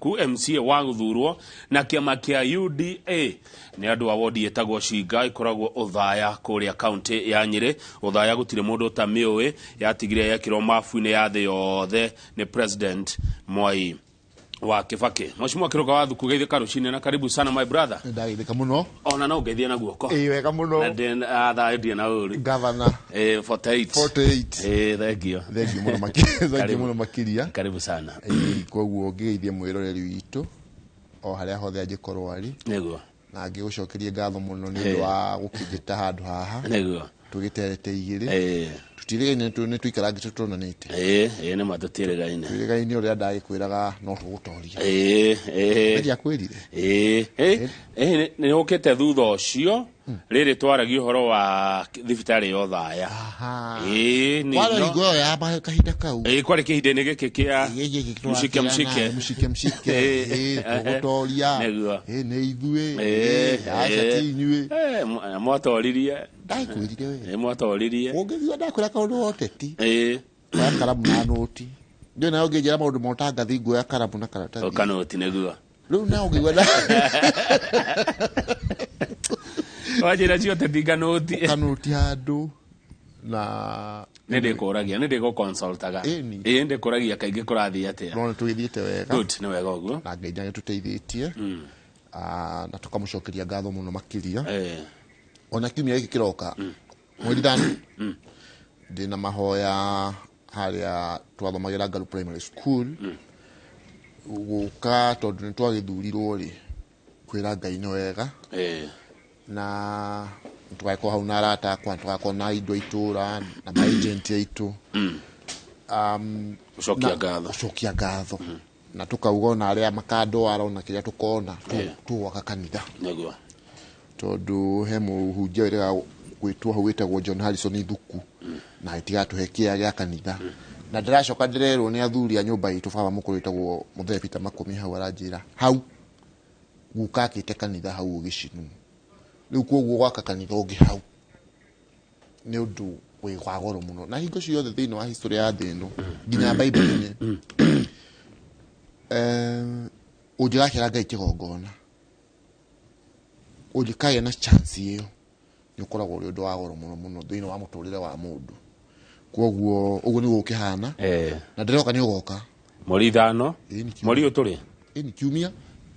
Ku MCA wa gũthurwo na kĩama kĩa UDA nĩ andũ a wodi ĩtagwo Cinga ĩkoragwo Othaya kũrĩa kaunti ya Nyĩrĩ. Othaya gũtirĩ mũndũ ũtamĩũĩ, yatigire yekĩrwo mabu-inĩ ya thĩ yothe nĩ President Mwai wa Kibaki. Mheshimiwa Kĩrũga wa Thuku, geithĩka rũcinĩ na karibu sana my brother. Ndageithĩka mũno. Ona no ngeithie na guoko. Ĩĩ wega mũno. Na ndĩ thayũ ndirĩ na ũru. Governor. 48. 48. Thank you. Thank you mũno makĩria. Thank you Karibu. mũno makĩria. Karibu sana. Ĩĩ, koguo ngĩgeithie mwĩroreri witũ o harĩa hothe angĩkorwo arĩ. Nĩguo. Na ngĩgũcokerie ngatho mũno nĩ ũndũ wa gũkĩnjĩta handũ haha. Nĩguo. Tũgĩterete igĩrĩ. Tũtirĩgaine nĩ tũikarangĩte tũronanĩte. Ĩĩ nĩ ma tũtirĩgaine. Tũtirĩgaine ũrĩa ndagĩkwĩraga no tũgũtoria. Ĩĩ. Ndiakwĩrire. Ĩĩ. Ĩĩ nĩ ũkĩte thutha ũcio rĩrĩ twaragia ũhoro wa thibitarĩ ya Othaya. Ĩĩ nĩ Kwarĩ hingo ĩyo ya kahinda kau. Ĩĩ kwarĩ kĩhinda-inĩ gĩkĩ kĩa mshike mshike. Mshike mshike. Ĩĩ tũgũtoria. Nĩguo. Ĩĩ nĩ ithuĩ. Ĩĩ aca ti inyuĩ. Mwatoririe. Ndakwĩrire we. Ĩĩ mwatoririe. Ũngĩthiĩ ndakwĩra kaũndũ ga ũteti. Ĩĩ. Oya karamu na nũti. Ndiũĩ nawe ũngĩnjĩra maũndũ ma ũtangathi nguoya karamu na karatathi. Ũkanũti nĩguo. Rĩu nawe ũngĩigua na Wanjĩra cio ũteti nganũti. Kanũti handũ na Nĩ ndĩkũragia, nĩ ndĩgũconsultaga. Ĩni. Ĩĩ ndĩkũragia kaingĩ kũrathiĩ atĩa. No nĩ tũgĩthiĩte wega. Good, nĩ wega ũguo. Na Ngai nĩ agĩtũteithĩtie. Na tũkamũcokeria ngatho mũno makĩria. Ona kiumia gĩkĩ kĩroka mweri 5 ndĩna mahoya harĩa twathomagĩra Ngaru Primary School gũka tondũ nĩ twagĩthurirwo rĩ kwĩra Ngai nĩ wega na tũgagĩkorwo hau na arata akwa tũgakorwo na indo itũra na ma agent aitũ Gũcokia ngatho. Gũcokia ngatho. Na tũkauga ona arĩa makandwara ona kĩrĩa tũkona tũgwaka kanitha. Nĩguo. Tondũ he mũhunjia wĩrĩga gwĩtwo hau wĩtagwo John Harrison Thuku na ĩtigatũhe kĩa gĩa kanitha. Na ndĩracoka ndĩrerwo nĩ athuri a nyũmba itũ baba mũkũrũ wĩtagwo Mũthee Peter Makũmi hau aranjĩra hau guka akĩte kanitha hau Gĩcinu. Rĩu koguo gwaka kanitha ũngĩ hau nĩ ũndũ wĩ wa goro mũno. Na hingo ciothe thĩinĩ wa history ya thĩ ĩno nginya Bible-inĩ ũngĩgakĩra Ngai kĩgongona ũngĩkagĩa na chance ĩyo nĩ ũkoragwo ũrĩ ũndũ wa goro mũno mũno thĩinĩ wa mũtũrĩre wa mũndũ. Koguo ũguo nĩguo ũkĩhana. Na ndĩroka nĩ ũgoka. Mweri 5. Ĩĩ, nĩ kiumia. Mweri ũyũ tũrĩ? Ĩĩ, nĩ kiumia.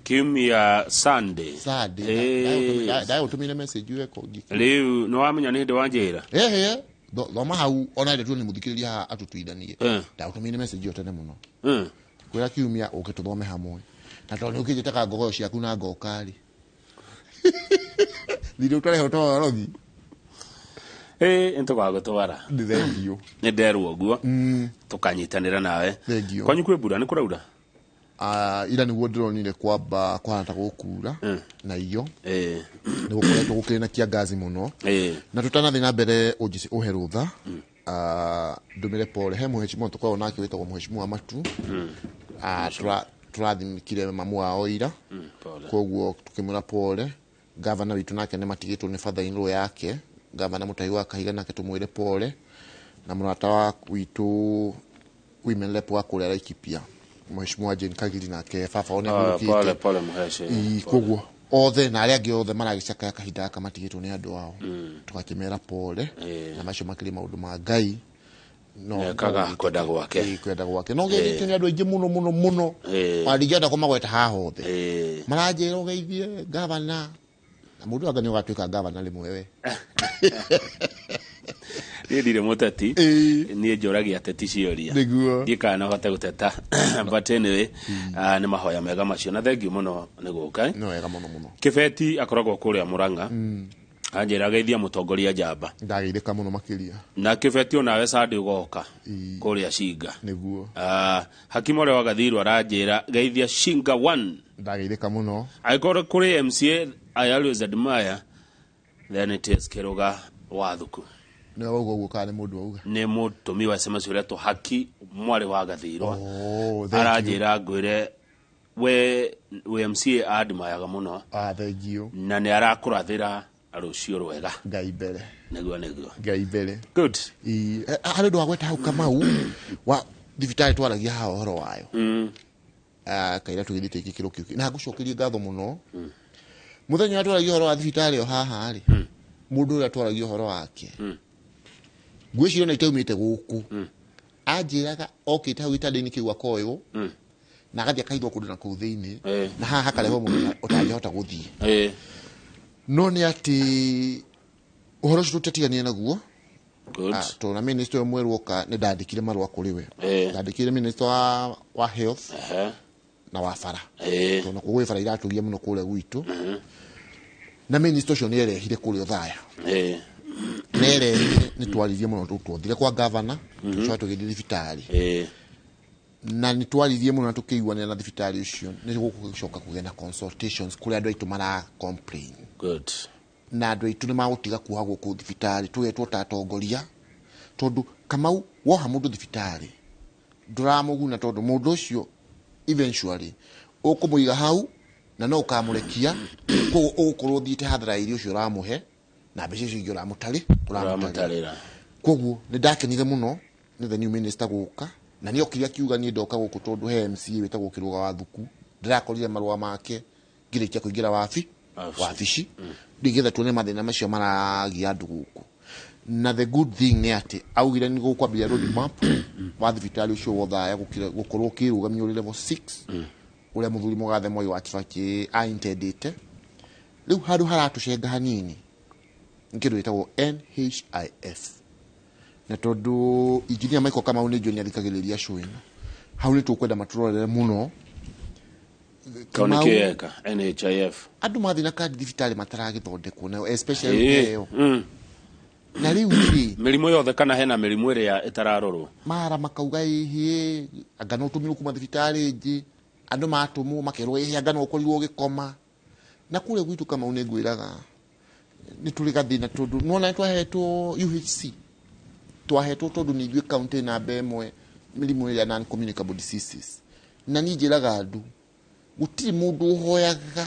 Kiumia Sunday. Sunday. Ndagũtũmĩire message weka ũngĩ. Rĩu nĩ wamenya nĩ hĩndĩ wanjĩra? Ehe. Thoma hau ona ĩrĩa tuone mũthikĩrĩria haha atũtuithanie. Ndagũtũmĩire message ĩyo tene mũno. Kwĩra kiumia ũke tũthome hamwe. Na tondũ nĩ ũkĩnjĩtaga ngogoyo ciaku na ngoka rĩ. Thirĩ ũtarehe ũtoro rogi. Ĩĩ, nĩtũgagũtwara. Nĩ thengiũ. Nĩ nderwo ũguo. Tũkanyitanĩra nawe. Thengiũ. Kwanyu kwĩ mbura, nĩ kũraura? Ira nĩguo ndĩronire kwamba kũhana ta gũkura na iyo. Nĩ gũkoretwo gũkĩrĩ na kiangazi mũno. Na tũtanathiĩ na mbere ũnjĩce ũhe rũtha. Ndũmĩre pole. He mũheshimiwa tũkoragwo nake wĩtagwo mũheshimiwa Matu. Tũrathimikire mamu wao ira. Pole. Koguo tũkĩmwĩra pole. Gavana witũ nake nĩ matigĩtwo nĩ father in law yake. Gavana Mũtahi wa Kahiga nake tũmwĩre pole. Na mũrata wa witũ women rep wa kũrĩa Laikipia Mheshimiwa Jane Kagiri nake baba wao nĩ ahurũkĩte. Pole, pole, Mũheci. Ii, koguo othe na arĩa angĩ othe maragĩcakaya kahinda gaka matigĩtwo nĩ andũ ao. Tũgakĩmera pole. Na macio makĩrĩ maũndũ ma Ngai. No, Ekaga no, kwenda gwake. Ĩĩ, kwenda gwake. No geithĩtio nĩ andũ aingĩ mũno mũno mũno. Ona ndingĩhota kũmagweta haha hothe. Maranjĩra ũgeithie gavana. Na mũndũ anga nĩ ũgatuĩka gavana rĩmwe we. Niĩ ndirĩ mũteti. Niĩ njũragia ateti ciũria. Nĩguo. Ndiĩ kana no hote gũteta. But anyway, nĩ mahoya mega macio. Na thengiũ mũno nĩ gũka. Nĩ wega mũno mũno. Kĩbeti akoragwo kũrĩa Mũrang'a. Anjĩra geithia mũtongoria njamba. Ndageithĩka mũno makĩria. Na Kĩbeti onawe Sunday ũgoka kũrĩa Cinga. Nĩguo. Hakimu ũrĩa wa Gathirũ aranjĩra geithia Cinga 1. Ndageithĩka mũno. Angĩkorwo kũrĩ MCA I always admire, then it is Kĩrũga wa Thuku. Nĩwe wauga ũguo kana nĩ mũndũ wauga? Nĩ mũtũmi wa SMS ũretwo Haki mwarĩ wa Gathirũ. Oh, thank you. Aranjĩra ngwĩre we we MCA admireaga mũno. Thank you. Na nĩ arakũrathĩra rũciũ rwega. Ngai mbere. Nĩguo, nĩguo. Ngai mbere. Good. Harĩ ũndũ wa gweta hau Kamau wa thibitarĩ twaragia haha ũhoro wayo. Kaira tũgĩthiĩte gĩkĩro kĩu na ngũcokerie ngatho mũno. Mũthenya ũrĩa twaragia ũhoro wa thibitarĩ o haha rĩ, mũndũ ũrĩa twaragia ũhoro wake, ngwĩciria ona itaumĩte gũkũ, anjĩraga okĩte hau gĩtanda-inĩ kĩu akoywo na agathiĩ akaigwo kũndũ na kũu thĩinĩ, na haha hakarehwo mũndũ ũtangĩhota gũthiĩ. No nĩ atĩ ũhoro ũcio tũtiatiganire naguo. Tondũ na minister ũyũ mwerũ oka, nĩ ndandĩkire marũa kũrĩ we. Ndandĩkire minister wa health na wa bara, tondũ nakuo gwĩ bara iratũgia mũno kũrĩa gwitũ, na minister ũcio nĩ erehire kũrĩa Othaya. Nĩ erehire, nĩ twaririe mũno, twathire kwa governor, tũcoka tũgĩthiĩ thibitarĩ, na nĩ twaririe mũno na tũkĩiguanĩra na thibitarĩ ũcio nĩ gũgũcoka kũgĩa na consultations kũrĩa andũ aitũ mara complain. Na andũ aitũ nĩ magũtiga kuohagwo kũu thibitarĩ, tũgetwo ta atongoria, tondũ Kamau, woha mũndũ thibitarĩ ndũramũguna, tondũ mũndũ ũcio eventually ũkũmũiga hau na no ũkamũrekia, koguo ũgũkorwo ũthiĩte hathara ya irio ũcio ũramũhe na mbeca icio ingĩ ũramũtarĩ ũramũtarĩra. Ũramũtarĩra. Koguo nĩ ndakenire mũno nĩ the new minister gũka, na nĩ okire akiuga niĩ ndoka gũkũ tondũ he MCA wĩtagwo Kĩrũga wa Thuku, ndĩrakorire marũa make ngĩrĩkia kũingĩra wabi Wabici. Wabici, nĩgetha tuone mathĩna macio maragia andũ gũkũ. Na the good thing nĩ atĩ augire nĩ gũkwambĩrĩria road map wa thibitarĩ ũcio wa Othaya gũkorwo ũkĩrũgamio ũrĩ level 6, ũrĩa mũthuri mũgathe Mwai wa Kibaki aintendĩte. Rĩu handũ haratũcenga hanini nĩ kĩndũ gĩtagwo NHIF, na tondũ engineer Michael Kamau nĩ njũĩ nĩ athikagĩrĩria show ĩno, hau nĩ tũkwenda matũrorere mũno. Kau nĩ Kamau- kĩeka NHIF. Andũ mathiĩ na kandi thibitarĩ mataragĩthondekwo nayo, especially ĩyo. Na rĩu rĩ, Mĩrimũ yothe kana hena mĩrimũ ĩrĩa ĩtararorwo? Mara makauga ĩhĩ anga no ũtũmirwo kuma thibitarĩ ĩngĩ, andũ matũmwo makerwo ĩhĩ anga no ũkorirwo ũgĩkoma. Na kũrĩa gwitũ, Kamau, nĩ ngwĩraga nĩ tũrĩ gathĩna, tondũ nĩwona nĩ twahetwo UHC, twahetwo tondũ nĩ ithuĩ kaunti namba ĩmwe mĩrimũ ĩrĩa non communicable diseases, na niĩ njĩraga andũ gũtirĩ mũndũ ũhoyaga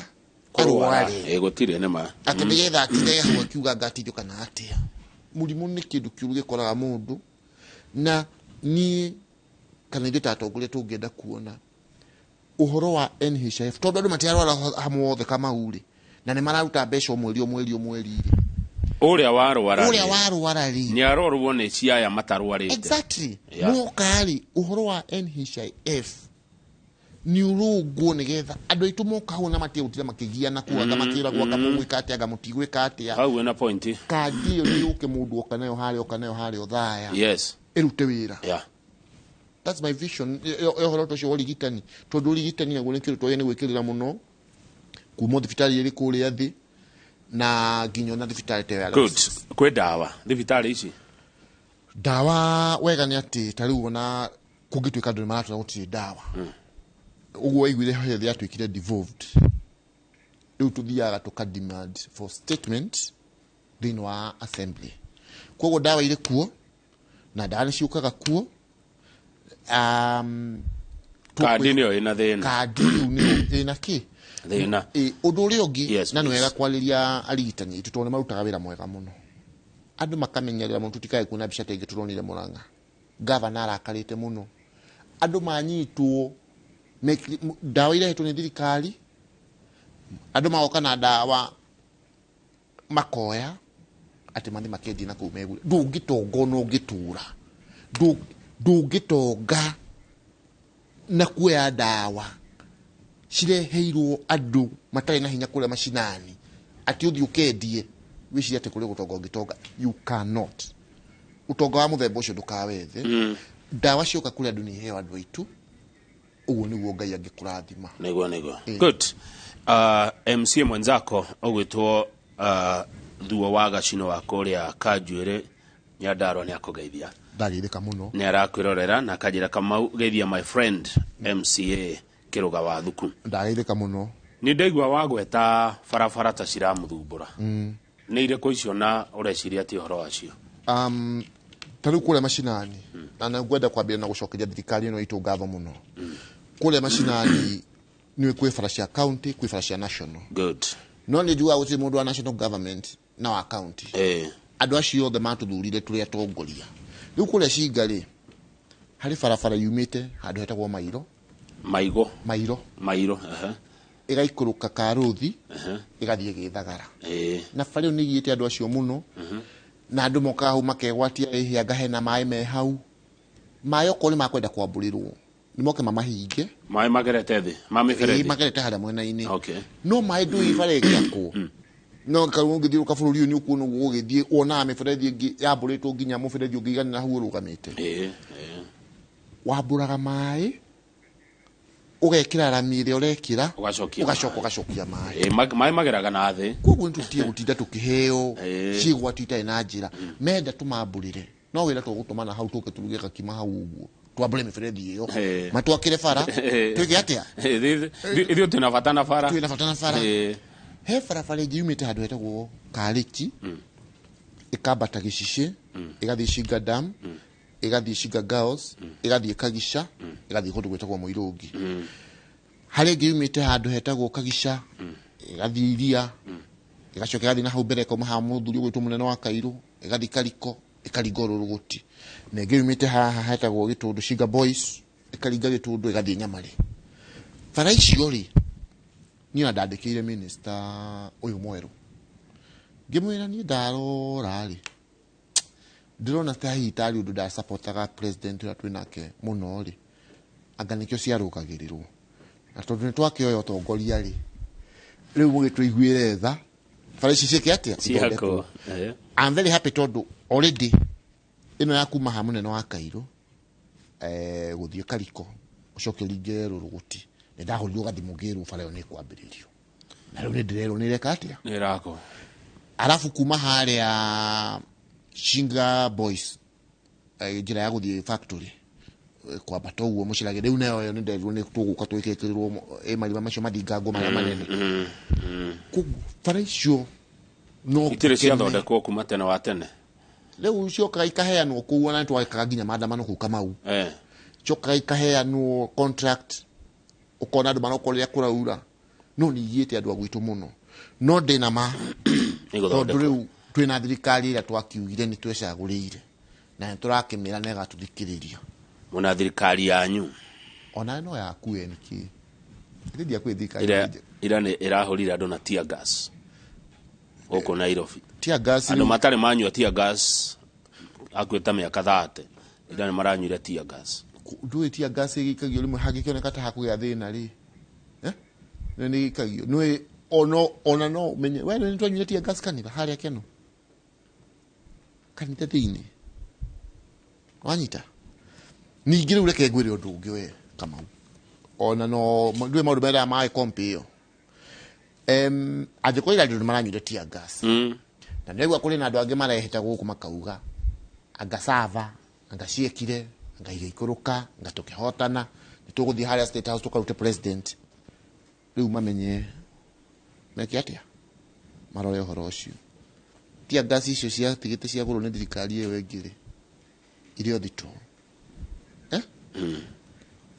arware. Gũtirĩ, nĩ ma. Atĩ nĩgetha atinde hau akiuga ngatithio kana atĩa. Mũrimũ nĩ kĩndũ kĩũru gĩkoraga mũndũ, na niĩ kana ithuĩ ta atongoria tũngĩenda kuona ũhoro wa NHIF, tondũ andũ matirarwara hamwe othe, Kamau rĩ, na nĩ mararuta mbeca o mweri o mweri o mweri rĩ, Ũrĩa warwara ũrĩa rĩ, warwara rĩ, nĩ arorwo nĩ ciaya matarwarĩte. Exactly. Yeah. Moka rĩ, ũhoro wa NHIF nĩ ũrũngwo nĩgetha andũ aitũ moka hau na matige gũtinda makĩgiana kũu, anga makĩragwo anga mũgwĩka atĩa, anga mũtigwĩka atĩa. Hau wĩna point. Kandi ĩyo nĩ yũke, mũndũ oka nayo harĩa, oka nayo harĩa Othaya, ĩrute wĩra. That's my vision ya ũhoro ta ũcio wa ũrigitani, tondũ ũrigitani naguo nĩ kĩndũ twagĩrĩire nĩ gwĩkĩrĩra mũno, kuma thibitarĩ ĩrĩ kũrĩa thĩ na nginya ona thibitarĩ ta ĩyo ya Good. Kwĩ ndawa thibitarĩ ici? Ndawa, wega nĩ atĩ ta rĩu ona kũngĩtuĩka andũ nĩ maratwĩra gũtirĩ ndawa, ũguo waiguire health yatuĩkire devolved, rĩu tũthiaga tũka demand for statement thĩinĩ wa assembly. Koguo ndawa irĩ kuo na ndawa nĩ ciũkaga kuo. Kandi nĩyo ĩna thĩna. Kandi rĩu nĩyo ĩna kĩ? Thĩna. Ũndũ ũrĩa ũngĩ, na nĩ please. wega kwarĩria arigitani aitũ, tondũ nĩ marutaga wĩra mwega mũno, andũ makamenyerera mũno tũtikae kuona mbica ta ingĩ tũronire Mũrang'a, gavana arakarĩte mũno, andũ manyitwo ndawa irehetwo nĩ thirikari, andũ magoka na ndawa makoya atĩ mathi makendie na kũu megũre. Ndũngĩtonga ona ũngĩtũra. Ndũngĩtonga na kuoya ndawa cireheirwo andũ matarĩ na hinya kũrĩa macinani, atĩ ũthiĩ ũkendie wĩcirie atĩ kũrĩ gũtonga ũngĩtonga. You cannot. Ũtonga wa mũthemba ũcio ndũkawethe. Ndawa cioka kũrĩ andũ nĩ iheo andũ aitũ, ũguo nĩguo Ngai angĩkũrathima. Nĩguo. Good. MCA mwenzako ũgwĩtwo Thuo wa Gacino wa kũrĩa Kanjuĩrĩ, Nyandarua, nĩ akũgeithia. Ndageithĩka mũno. Nĩ arakwĩrorera na akanjĩra, "Kamau, geithia my friend MCA Kĩrũga wa Thuku." Ndageithĩka mũno. Nĩ ndaigua wagweta barabara ta ciramũthumbũra. Nĩ irĩkũ icio na ũreciria atĩ ũhoro wacio? Ta rĩu kũrĩa macinani, na nĩ ngwenda kwambĩrĩria na gũcokeria thirikari ĩno itũ ngatho mũno. Kũrĩa macinani nĩ kwĩ bara cia county, kwĩ bara cia national. No nĩ njugaga gũtirĩ mũndũ wa national government na wa county. Andũ acio othe matũthurire tũrĩ atongoria. Rĩu kũrĩa Cinga rĩ, harĩ barabara yumĩte handũ hetagwo Mairo Maigo. Mairo. Mairo. Aha. Ĩgaikũrũka Karũthi, ĩgathiĩ Gĩthagara. Na bara ĩyo nĩ ĩgiĩte andũ acio mũno, na andũ mokaga hau makegwatia ĩhĩ anga hena maĩ me hau. Maĩ okorwo nĩ makwenda kwambũrĩrwo, nĩ moke mamahinge. Maĩ magerete thĩ ma mĩberethi. Magerete harĩa mwena-inĩ. Okay. No maĩ ndũĩ bara ĩgĩakwo, no karwo ũngĩthiũrũka bũrũri ũyũ nĩ ũkuona ũguo gũgĩthiĩ, wonaga mĩberethi ĩngĩ yambũrĩtwo nginya mũberethi ũngĩiganĩra hau ũrũgamĩte. Ĩĩ. Wambũraga maĩ, ũgekĩra rami ĩrĩa ũrekĩra, Ũgacokia ũgacoka maĩ. Ũgacokia maĩ. Ĩĩ, maĩ mageraga na thĩ. Koguo nĩ tũtige gũtinda tũkĩheo ciĩgwatio itarĩ na njĩra. Menda tũmambũrĩre, no wĩra tũgũtũmana hau tũke tũruge gakima hau ũguo, twambũre mĩberethi ĩyo, matwakĩre bara, twĩke atĩa? Ithuĩ twĩna bata na bara. Twĩna bata na bara. He barabara ĩngĩ yumĩte handũ hetagwo Karĩki, ĩkambata Gĩcicĩ, ĩgathiĩ Shinga Dam, ĩgathiĩ Shinga Girls, ĩgathiĩ Kagica, ĩgathiĩ kũndũ gwĩtagwo Mũirũngi. Harĩ ĩngĩ yumĩte handũ hetagwo Kagica, ĩgathiĩ Iria, ĩgacoka ĩgathiĩ na hau mbere, ĩkauma haha mũthuri ũgwĩtwo mũnene wa Kairũ, ĩgathiĩ Kariko, ĩkaringa Ũrũrũgũti, na ĩngĩ yumĩte haha hetagwo Gĩtũndũ Shinga Boys, ĩkaringa Gĩtũndũ, ĩgathiĩ Nyamarĩ. Bara icio rĩ, niĩ ona ndandĩkĩire minista ũyũ mwerũ, ngĩmwĩra niĩ ndarora rĩ, ndĩrona ta hihi tarĩ ũndũ ndasapotaga president ũrĩa twĩ nake mũno rĩ, anga nĩkĩo ciarũgagĩrĩrwo, na tondũ nĩ twakĩoya ũtongoria rĩ, rĩu mũgĩtũiguĩre tha, bara ici ciĩke atĩa? Ciakwo. Ithondekwo. I'm very happy tondũ already ĩno ya kuma ha mũnene wa Kairũ gũthiĩ Kariko ũcoke ũringe Rũrũgũti, nĩ ndahũrirwo gathimũ ngĩrwo bara ĩyo nĩ ĩkwambĩrĩrio, na rĩu nĩ ndĩrerwo nĩ ĩreka atĩa? Nĩ ĩrakwo. Arabu kuma harĩa Shinga Boys, njĩra ya gũthiĩ factory, kwambata ũguo mũcirage, rĩu nayo ĩyo nĩ nderirwo nĩ tũgũka twĩkĩkĩrĩrwo marima macio mathingangwo marĩa manene. Koguo bara icio no Itirĩ tũkene. Ciathondekwo kuma tene wa tene. Rĩu ciokaga ikaheanwo kũu, ona nĩtwekaga nginya maandamano kũu Kamau. Ciokaga ikaheanwo contract, ũkona andũ maroka rĩrĩa kũraura, no nĩ igiĩte andũ a gwitũ mũno, no ndĩna ma Nĩ tondũ gũthondekwo. Rĩu twĩna thirikari ĩrĩa twakiugire nĩ twecagũrĩire, na nĩ tũrakĩmĩra na ĩgatũthikĩrĩria. Mwĩna thirikari yanyu. Ona no yaku we nĩkĩ ĩrĩ ndiakwĩ thirikari. Ĩrĩa ira nĩ ĩrahũrire andũ na tear gas gũkũ Nairobi. Tear gas. Andũ matarĩ manyua tear gas hakuhĩ ta mĩaka 30, ira nĩ maranyuire tear gas. Ndũĩ tear gas ĩgĩikagio rĩmwe hangĩkĩoneka ta hakũgĩa thĩna rĩ, eh? Nĩ ĩgĩikagio nĩ ona no menye we nĩ twanyuire tear gas kanitha harĩa Keno kanitha thĩinĩ wanyita. Ningĩ rĩu reke ngwĩre ũndũ ũngĩ we Kamau, ona no ndũĩ maũndũ mendaga maĩ kompi ĩyo, angĩkorwo ira andũ nĩ maranyuire tear gas, na nĩraigua kũrĩ na andũ angĩ mareheta gũkũ makauga anga sava anga ciekire anga igĩikũrũka anga tũkĩhotana nĩ tũgũthiĩ harĩa State House tũkarute president, rĩu mamenye meke atĩa, marore ũhoro ũcio. Tear gas icio ciatigĩte ciagũrwo nĩ thirikari ĩyo ĩngĩ rĩ, irĩ o thitoo, eh?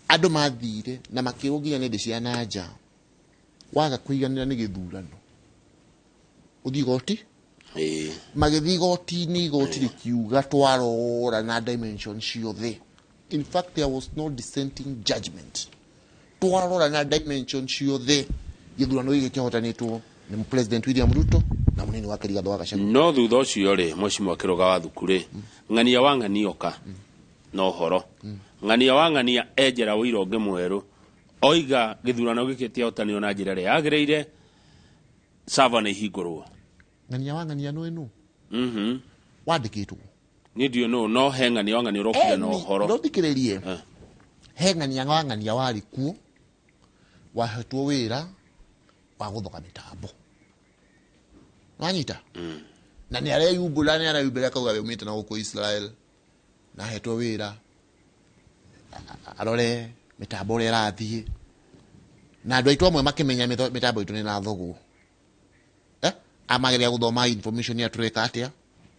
Andũ mathire na makĩrwo nginya nĩ thĩ cia na nja, waga kũiganĩra nĩ gĩthurano ũthiĩ igoti. Magĩthiĩ igoti-inĩ, igoti rĩkiuga twarora na dimension ciothe, in fact there was no dissenting judgment, twarora na dimension ciothe gĩthurano gĩkĩ kĩhotanĩtwo nĩ President William Ruto na mũnini wake Rigathĩ wa Gachagua. No thutha ũcio rĩ, mheshimiwa Kĩrũga wa thuku rĩ, ng'ania wa ng'ania oka na ũhoro, ng'ania wa ng'ania enjera ũira ũngĩ mwerũ, oiga gĩthurano gĩkĩ kĩahotanirwo na njĩra ĩrĩa yagĩrĩire, sava nĩ ihingũrwo. Ng'ania wa ng'ania nũ ĩnũ wandĩkĩtwo? Niĩ ndiũĩ nũ, no he ng'ania wa ng'ania ũrokire na ũhoro. Ndũthikĩrĩrie. He ng'ania wa ng'ania warĩ kuo wahetwo wĩra wa gũthoga mĩtambo, wanyita, na nĩ areyumbũra, nĩ areyumbũra akauga we umĩte na gũkũ Israel na ahetwo wĩra arore mĩtambo ũrĩa ĩrathiĩ, na andũ aitũ amwe makĩmenya mĩtambo itũ nĩ ĩrathogwo, eh? Amageria gũthoma information ya tũreka atĩa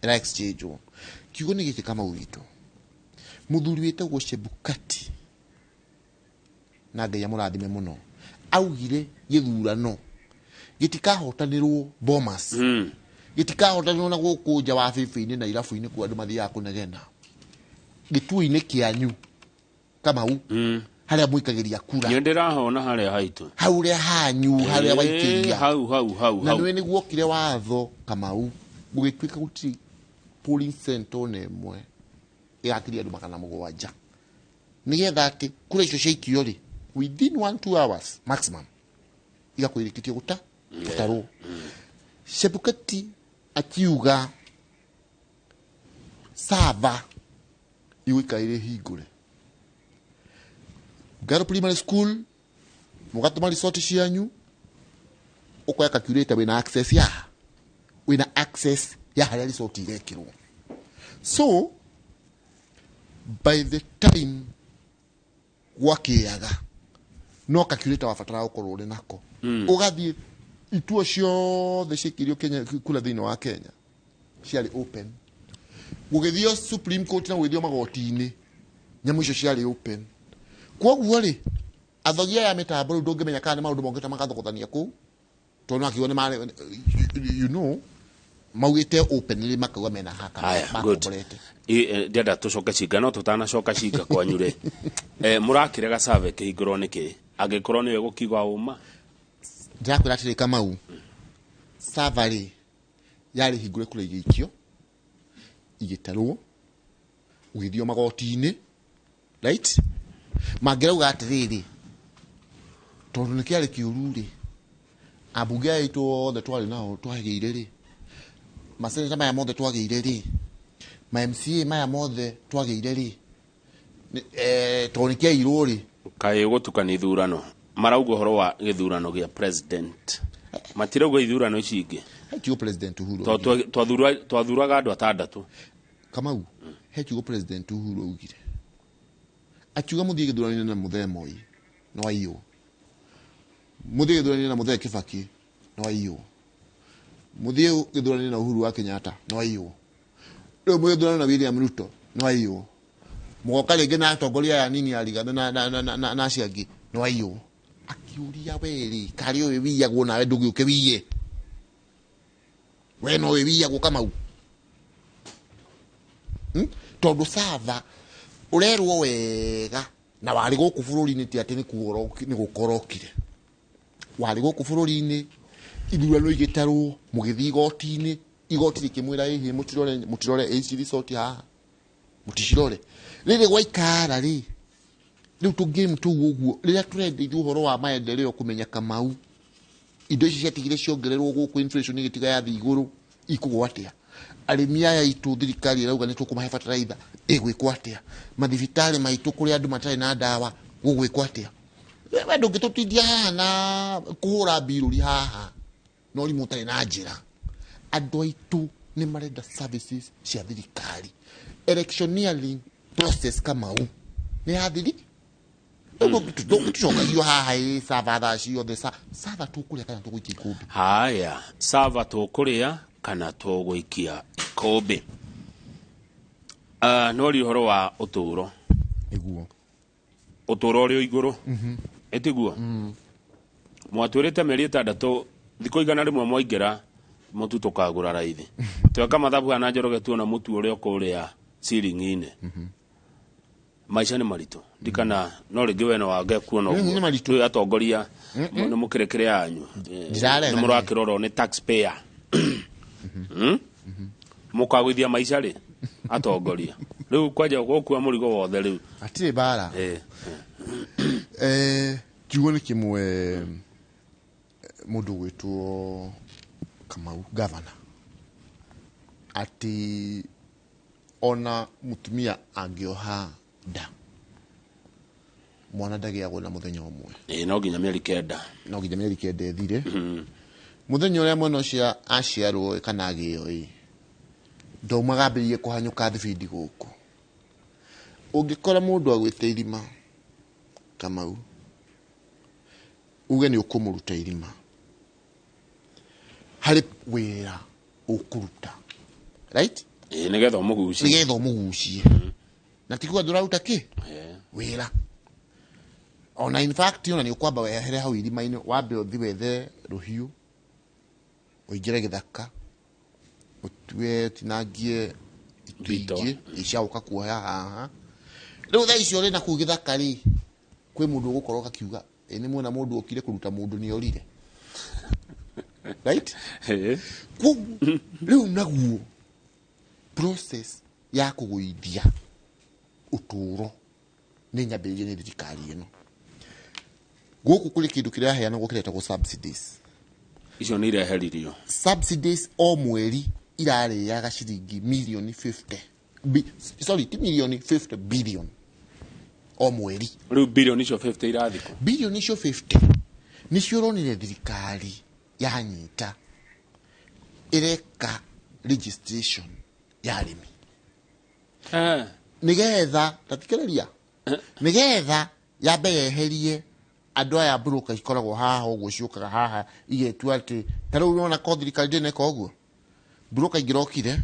ĩra exchange. Kiugo nĩ gĩkĩ, Kamau witũ, mũthuri wĩtagwo Chebukati, na Ngai amũrathime mũno, augire gĩthurano gĩtikahotanĩrwo Bomas, gĩtikahotanĩrwo na gũkũ nja wa bĩbĩ-inĩ na irabu-inĩ kũu andũ mathiaga kũnegena, gĩtui-inĩ kĩanyu Kamau. Harĩa mũikagĩria kura. Nĩ ndĩrahona harĩa haitũ. Hau rĩa hanyu harĩa waikĩria. Hau hau hau. Na nĩwe nĩguokire watho Kamau gũgĩtuĩka gũtirĩ polling center ona ĩmwe ĩgakĩria andũ 700, nĩgetha atĩ kura icio ciaikio rĩ, within 1-2 hours maximum igakorwo irĩkĩtie gũtarwo. Chebukati akiuga sava igũikara irĩ hingũre. Ngaro Primary School mũgatũma resort cianyu, ũkoya calculator wĩna access ya wĩna access ya harĩa resort irekĩrwo. So by the time gwakĩaga no calculator wabatara gũkorwo ũrĩ nako, ũgathiĩ ituo ciothe ciĩkĩrio Kenya kura thĩinĩ wa Kenya ciarĩ open. Gũgĩthio Supreme Court na gũgĩthio magoti-inĩ, nyamũ icio ciarĩ open. Kwoguo rĩ, athogi aya mĩtambo rĩu ndũngĩmenya kana nĩ maũndũ mokĩte magathogothania kũu, tondũ no akiuga nĩ marĩ, you know, maugĩte openly makauga mena haka makomborete. Ndĩrenda tũcoke Cinga, no tũtanacoka Cinga kwanyu rĩ, mũrakĩrega survey kĩhingũrwo nĩkĩ angĩkorwo nĩwe gũkiuga ũma? Ndĩrakwĩra atĩrĩ Kamau, server rĩ yarĩ hingũre kura igĩikio igĩtarwo ũgĩthio magoti-inĩ, right? Mangĩrauga atĩrĩrĩ, tondũ nĩ kĩarĩ kĩũru rĩ, ambunge aya aitũ othe twarĩ nao twagĩire rĩ, maseneta maya mothe twagĩire rĩ, ma MCA maya mothe twagĩire rĩ, tondũ nĩ kĩairwo rĩ. Kaĩ gũtukania ithurano, marauga ũhoro wa gĩthurano gĩa president, matirauga ithurano ici ingĩ. He kiugo President Uhuru. Twathuraga andũ atandatũ. Kamau, he kiugo President Uhuru augire, akiuga mũthiĩ gĩthurano-inĩ na mũthee Moi no aiywo, mũthiĩ gĩthurano-inĩ na mũthee Kibaki no aiywo, mũthiĩ gĩthurano-inĩ na Uhuru wa Kenyatta no aiywo, rĩu mũthiĩ gĩthurano na William Ruto no aiywo, mũgoka rĩngĩ na atongoria aya anini a Rigathi na acio angĩ no aiywo. Akiũria werĩ, karĩ ũyũ wiyagwo nawe ndũgĩũke wiye, we no wĩ wiyagwo Kamau? Tondũ sava ũrerwo wega na warĩ gũkũ bũrũri-inĩ, ti atĩ nĩ gũkorokire, warĩ gũkũ bũrũri-inĩ, ithurano igĩtarwo, mũgĩthiĩ igoti-inĩ, igoti rĩkĩmwĩra ĩhĩ, mũtirore, mũtirore ici resort haha, mũticirore. Rĩrĩ gwaikara rĩ, rĩu tũ game tũu ũguo, rĩrĩa tũrenda ithuĩ ũhoro wa maendeleo kũmenya Kamau, indo ici ciatigire ciongererwo gũkũ, inflation ĩgĩtiga yathiĩ igũrũ, ikũgwa atĩa? Arĩmi aya aitũ thirikari ĩrauga nĩ tũkũmahe fertilizer, ĩgwĩkwo atĩa? Mathibitarĩ maitũ kũrĩa andũ matarĩ na ndawa, gũgwĩkwo atĩa? We ndũngĩtũtindia haha na kũhũra mbirũri haha no rimũ ũtarĩ na njĩra. Andũ aitũ nĩ marenda services cia thirikari. Electioneering process Kamau nĩ yathiri, ndũngĩtũcokagio haha ĩ sava thaa ciothe, sava tũkũrĩa kana tũgũikia ikũmbĩ? Haya, sava tũkũrĩa kana tũgũikia ikũmbĩ? No ri ũhoro wa ũtũũro. Nĩguo. Ũtũũro ũrĩ o igũrũ, ĩtiguo mwatwĩrĩte mĩeri 6, thikũ 100 mwaingĩra mũtu tũkagũra raithi. Tweka mathabu na Njoroge tuona mũtu ũrĩa ũkũrĩa ciringi-inĩ. Maica nĩ maritũ, ndikana no rĩngĩ we no wange kuona ũguo. Nĩ maritũ. Rĩu atongoria nĩ mũkĩrĩkĩrĩ yanyu, Ndirarega. nĩ mũrakĩrorwo nĩ taxpayer, mũkagũithia maica rĩ atongoria rĩu kwanja gũkua mũrigo wothe rĩu. Hatirĩ mbara. Kiugo nĩ kĩmwe, mũndũ ũgwĩtwo Kamau gavana, atĩ ona mũtumia angĩoha nda, mwana ndagĩagwo na mũthenya ũmwe. No nginya mĩeri 9. No nginya mĩeri 9 ĩthire. Mũthenya ũrĩa mwana ũcio aciarwo ĩ, kana agĩo ĩ, ndaumaga ambĩrĩrie kũhanyũka thibindi gũkũ. Ũngĩkora mũndũ agwĩte irima Kamau, uge nĩ ũkũmũruta irima, harĩ wĩra ũkũruta, right? Nĩgetha ũmũgucie. Nĩgetha ũmũgucie, na ti kuga ndũraruta kĩ wĩra. Ona in fact ona nĩ ũkwamba wehere hau irima-inĩ, wambe ũthi wethe rũhiũ, ũingĩre gĩthaka, ũtue, ũtinangie Mbito. itingĩ cia gũka kuoya haha. Rĩu thaa icio ũrĩ na kũu gĩthaka rĩ, Kwĩ mũndũ ũgũkorwo akiuga ĩ nĩ mwena mũndũ okire kũruta mũndũ nĩ orire, right? Koguo rĩu naguo process ya kũgũithia ũtũũro nĩ nyambĩrĩrie nĩ thirikari ĩno. Gũkũ kũrĩ kĩndũ kĩraheanagwo kĩretagwo subsidies. Icio nĩ ireheririo. Subsidies o mweri irarĩaga ciringi milioni 50. Sorry, ti milioni 50, billion o mweri. Rĩu bilioni icio 50 irathikũ? Bilioni icio 50 nĩcio ũronire thirikari yanyita ĩreka registration ya arĩmi nĩgetha tathikĩrĩria, nĩgetha yambe yeherie andũ aya broker ikoragwo haha ũguo, ciũkaga haha igetua atĩ ta rĩu ũrona ko thirikari ndĩneka ũguo, broker ingĩrokire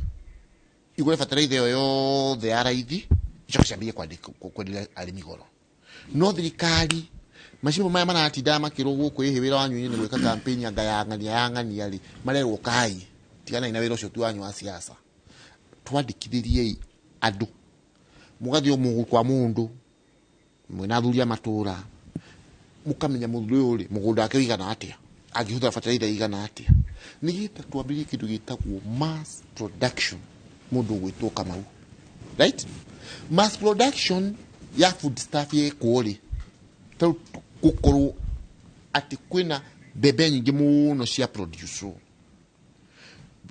igũre bataraitha ĩyo yothe ya raithi, icoke ciambĩrĩrie kwenderia arĩmi goro. No thirikari macibũ maya maratinda makĩrwo gũkũ ĩhĩ wĩra wanyu inyuĩ nĩ gwĩka campaign anga ya ng'ania ya ng'ania rĩ, marerwo kai tiganai na wĩra ũcio tu wanyu wa siasa, twandĩkithĩriei andũ, mũgathiĩ o mũgũ kwa mũndũ mwĩna athuri a matũra, mũkamenya mũthuri ũyũ rĩ mũgũnda wake ũigana atĩa, angĩhũthĩra bataraitha igana atĩa, nĩgetha twambĩrĩrie kĩndũ gĩtagwo mass production. Mũndũ ũgwĩtwo Kamau, right? Mass production ya food stuff yekwo rĩ, tarĩu gũkorwo atĩ kwĩna mbembe nyingĩ mũno cia produce,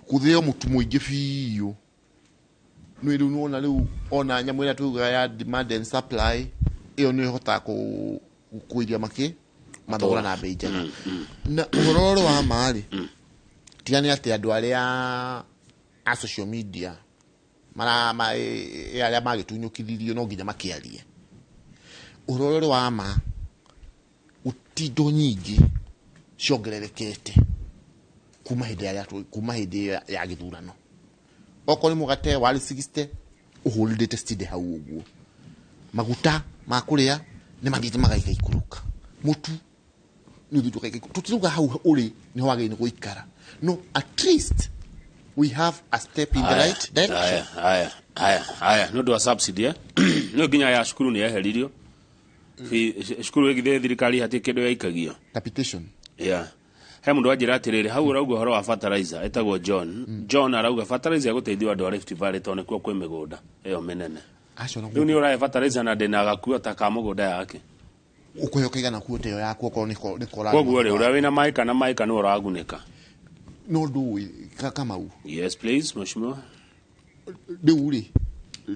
gũthĩo mũtu mũingĩ biũ, nĩ rĩu nĩwona rĩu ona nyamũ ĩrĩa tugaga ya demand and supply ĩyo nĩ ĩhotaga kũiria makĩ mathogora na bei njega. Na ũhoro ũrĩ wa ma rĩ, tiga nĩ atĩ andũ arĩa a social media mara arĩa magĩtunyũkithirio no nginya makĩarie ũhoro ũrĩ wa ma, gũti indo nyingĩ ciongererekete kuma hĩndĩ ya kuma hĩndĩ ya gĩthurano. Okorwo nĩ mũgate warĩ 60, ũhũrĩrĩte steady hau ũguo. Maguta ma kũrĩa nĩ mathiĩte magaikaikũrũka, mũtu nĩ ũthiĩte ũgaikaikũrũka. Tũtirauga hau ũrĩ nĩho wagĩrĩire nĩ gũikara, no at least we have a step in the right direction. Haya, haya, haya, nĩ ũndũ wa subsidy, eh? Nĩ nginya ya cukuru nĩ yeheririo. Cukuru ĩgithĩ thirikari hatirĩ kĩndũ yaikagio. Capitation. Yeah. He mũndũ wanjĩra atĩrĩrĩ, hau ũrauga ũhoro wa fertilizer, ĩtagwo John. John arauga fertilizer ĩgũteithia andũ a Rift Valley tondũ nĩkuo kwĩ mĩgũnda ĩyo mĩnene. Acio Rĩu nĩ ũrahe fertilizer na ndĩna gakuo ta ka mũgũnda yake. Ũkũheo kaigana kuota ĩyo yaku okorwo nĩ kora. Koguo rĩ, ũrĩa wĩna maĩka na maĩka nĩ ũragunĩka. No ndũĩ Kamau. Yes please, mheshimiwa. Rĩu rĩ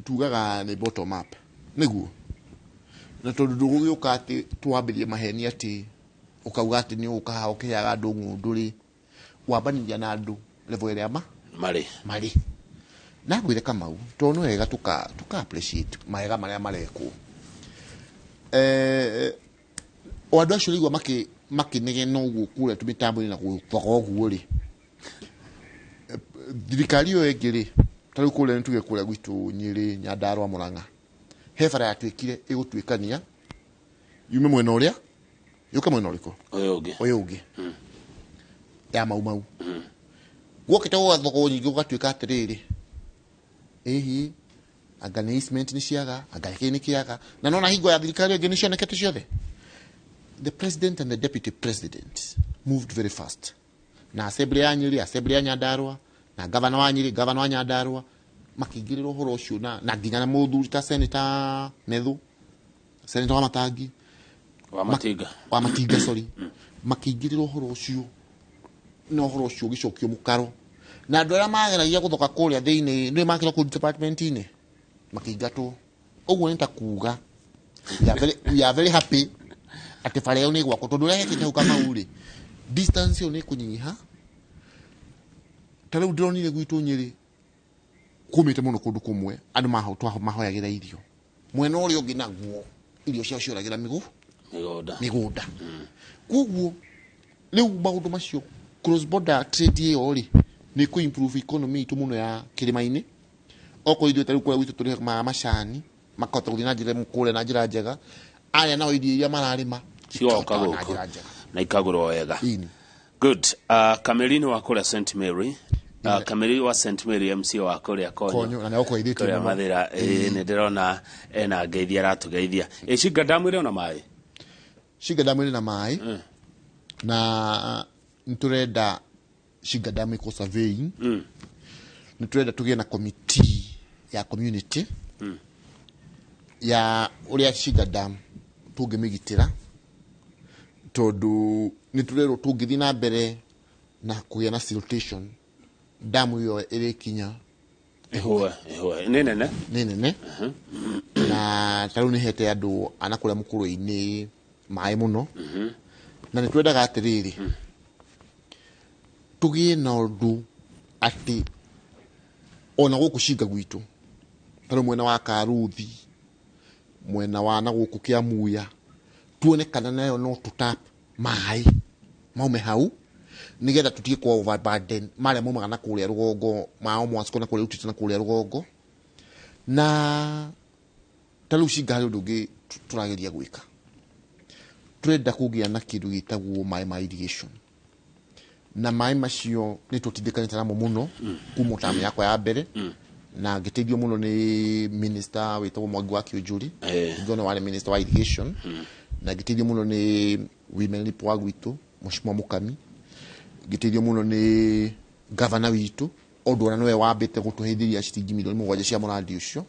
tugaga nĩ bottom up nĩguo, na tondũ ndũgũgĩũka atĩ twambĩrie maheni atĩ ũkauga atĩ nĩ ũgũka haha ũkĩheaga andũ ng'ũndũ rĩ, wambanĩria na andũ level ĩrĩa ma marĩ. Marĩ na ngwĩre Kamau, tondũ nĩ wega tũka appreciate mawega marĩa marekwo. O andũ acio rĩigua makĩnegena ũguo kũrĩa tũmĩtambo-inĩ na gũthoga ũguo rĩ, thirikari ĩyo ĩngĩ rĩ, ta rĩu kũrĩa nĩtuge kũrĩa gwitũ Nyĩrĩ, Nyandarũa, Mũrang'a, he bara yatuĩkire ĩgũtuĩkania yume mwena ũrĩa yũke mwena ũrĩkũ? Ũyũ ũngĩ. Ũyũ ũngĩ ya Mau Mau. Gwokĩte gũgathogwo nyingĩ, gũgatuĩka atĩrĩrĩ, ĩhi anga nĩ easement nĩ ciaga, anga kĩ nĩ kĩaga, na nona hingo ya thirikari ĩngĩ nĩ cionekete ciothe. The president and the deputy president moved very fast na assembly ya Nyĩrĩ, assembly ya Nyandarũa, na gavana wa Nyĩrĩ, gavana wa Nyandarũa, makĩingĩrĩra ũhoro ũcio na nginya na mũthuri ta Senator Methu, Senator wa Matangi. Wa Matinga. Wa Matinga, sorry. Makĩingĩrĩra ũhoro ũcio na ũhoro ũcio ũgĩcokio mũkaro, na andũ arĩa mageragia gũthoka kũrĩa thĩinĩ nĩ makĩrwo kũu department-inĩ makĩingatwo. Ũguo nĩ ta kuga we are very happy atĩ bara ĩyo nĩ ĩgwakwo, tondũ ũrĩa hekĩte hau Kamau rĩ, distance ĩyo nĩ ĩkũnyiha. Ta rĩu ndĩronire gwitũ Nyĩrĩ kũmĩte mũno kũndũ kũmwe, andũ mahoyagĩra irio mwena ũrĩa ũngĩ, naguo irio ciao cioragĩra mĩgũ mĩgũnda. Mĩgũnda. Koguo rĩu maũndũ macio, cross border trade ĩyo rĩ, nĩ kũ improve economy itũ mũno ya kĩrĩma-inĩ. Okorwo ithuĩ ta rĩu kũrĩa gwitũ tũrĩmaga macani, makahota gũthiĩ na njĩra kũrĩa na njĩra njega, aya nao irio iria mararĩma cigoka ikahotaga na gũkũ njĩra njega. Na ikagũrwo wega. Ĩni. Good. Kameri wa kũrĩa St Mary, Kameri wa St Mary, MC wa kũrĩa Konyo. Konyo, na nĩgũkũgeithĩtie kũrĩa mũno. Mathĩra, ĩĩ nĩ ndĩrona ena ngeithi aratũgeithia. Ĩ Shinga damu ĩrĩ ona maĩ? Shinga Dam ĩrĩ na maĩ, na nĩ tũrenda Shinga Dam ĩkwo surveying. Nĩ tũrenda tũgĩe na committee ya community ya ũrĩa Shinga Dam tũngĩmĩgitĩra, tondũ nĩ tũrerwo tũngĩthiĩ na mbere na kũgĩa na siltation, damu ĩyo ĩrĩkinya Ĩhũe, ĩhũe nĩ nene. Nĩ nene, na ta rĩu nĩ hete andũ ana kũrĩa mũkũrũ-inĩ maĩ mũno, na nĩ twendaga atĩrĩrĩ, tũgĩe na ũndũ atĩ ona gũkũ Cinga gwitũ, ta rĩu mwena wa Karuthi, mwena wa na gũkũ Kĩamuya, tuone kana nayo no tũtap maĩ maume hau, nigetha tũtige kwa overburden marĩa maumaga na kũrĩa rũgongo mao Mwasko na kũrĩa Rutita na kũrĩa rũgongo. Na ta rĩu Cinga harĩ ũndũ ũngĩ tũrageria gwĩka. Tũrenda kũgĩa na kĩndũ gĩtagwo maĩ ma irrigation, na maĩ macio nĩ tũtindĩkanĩte namo mũno kuma tamu yakwa ya mbere, na ngĩteithio mũno nĩ minister wĩtagwo Mwangi wa Kĩũnjũri, ngĩona warĩ minister wa irrigation, na ngĩteithio mũno nĩ women rep wa gwitũ, Mheshimiwa Mũkami, ngĩteithio mũno nĩ gavana witũ, ũndũ ona nĩwe wambĩte gũtũheithĩria ciringi milioni 7 cia mũrandi ũcio.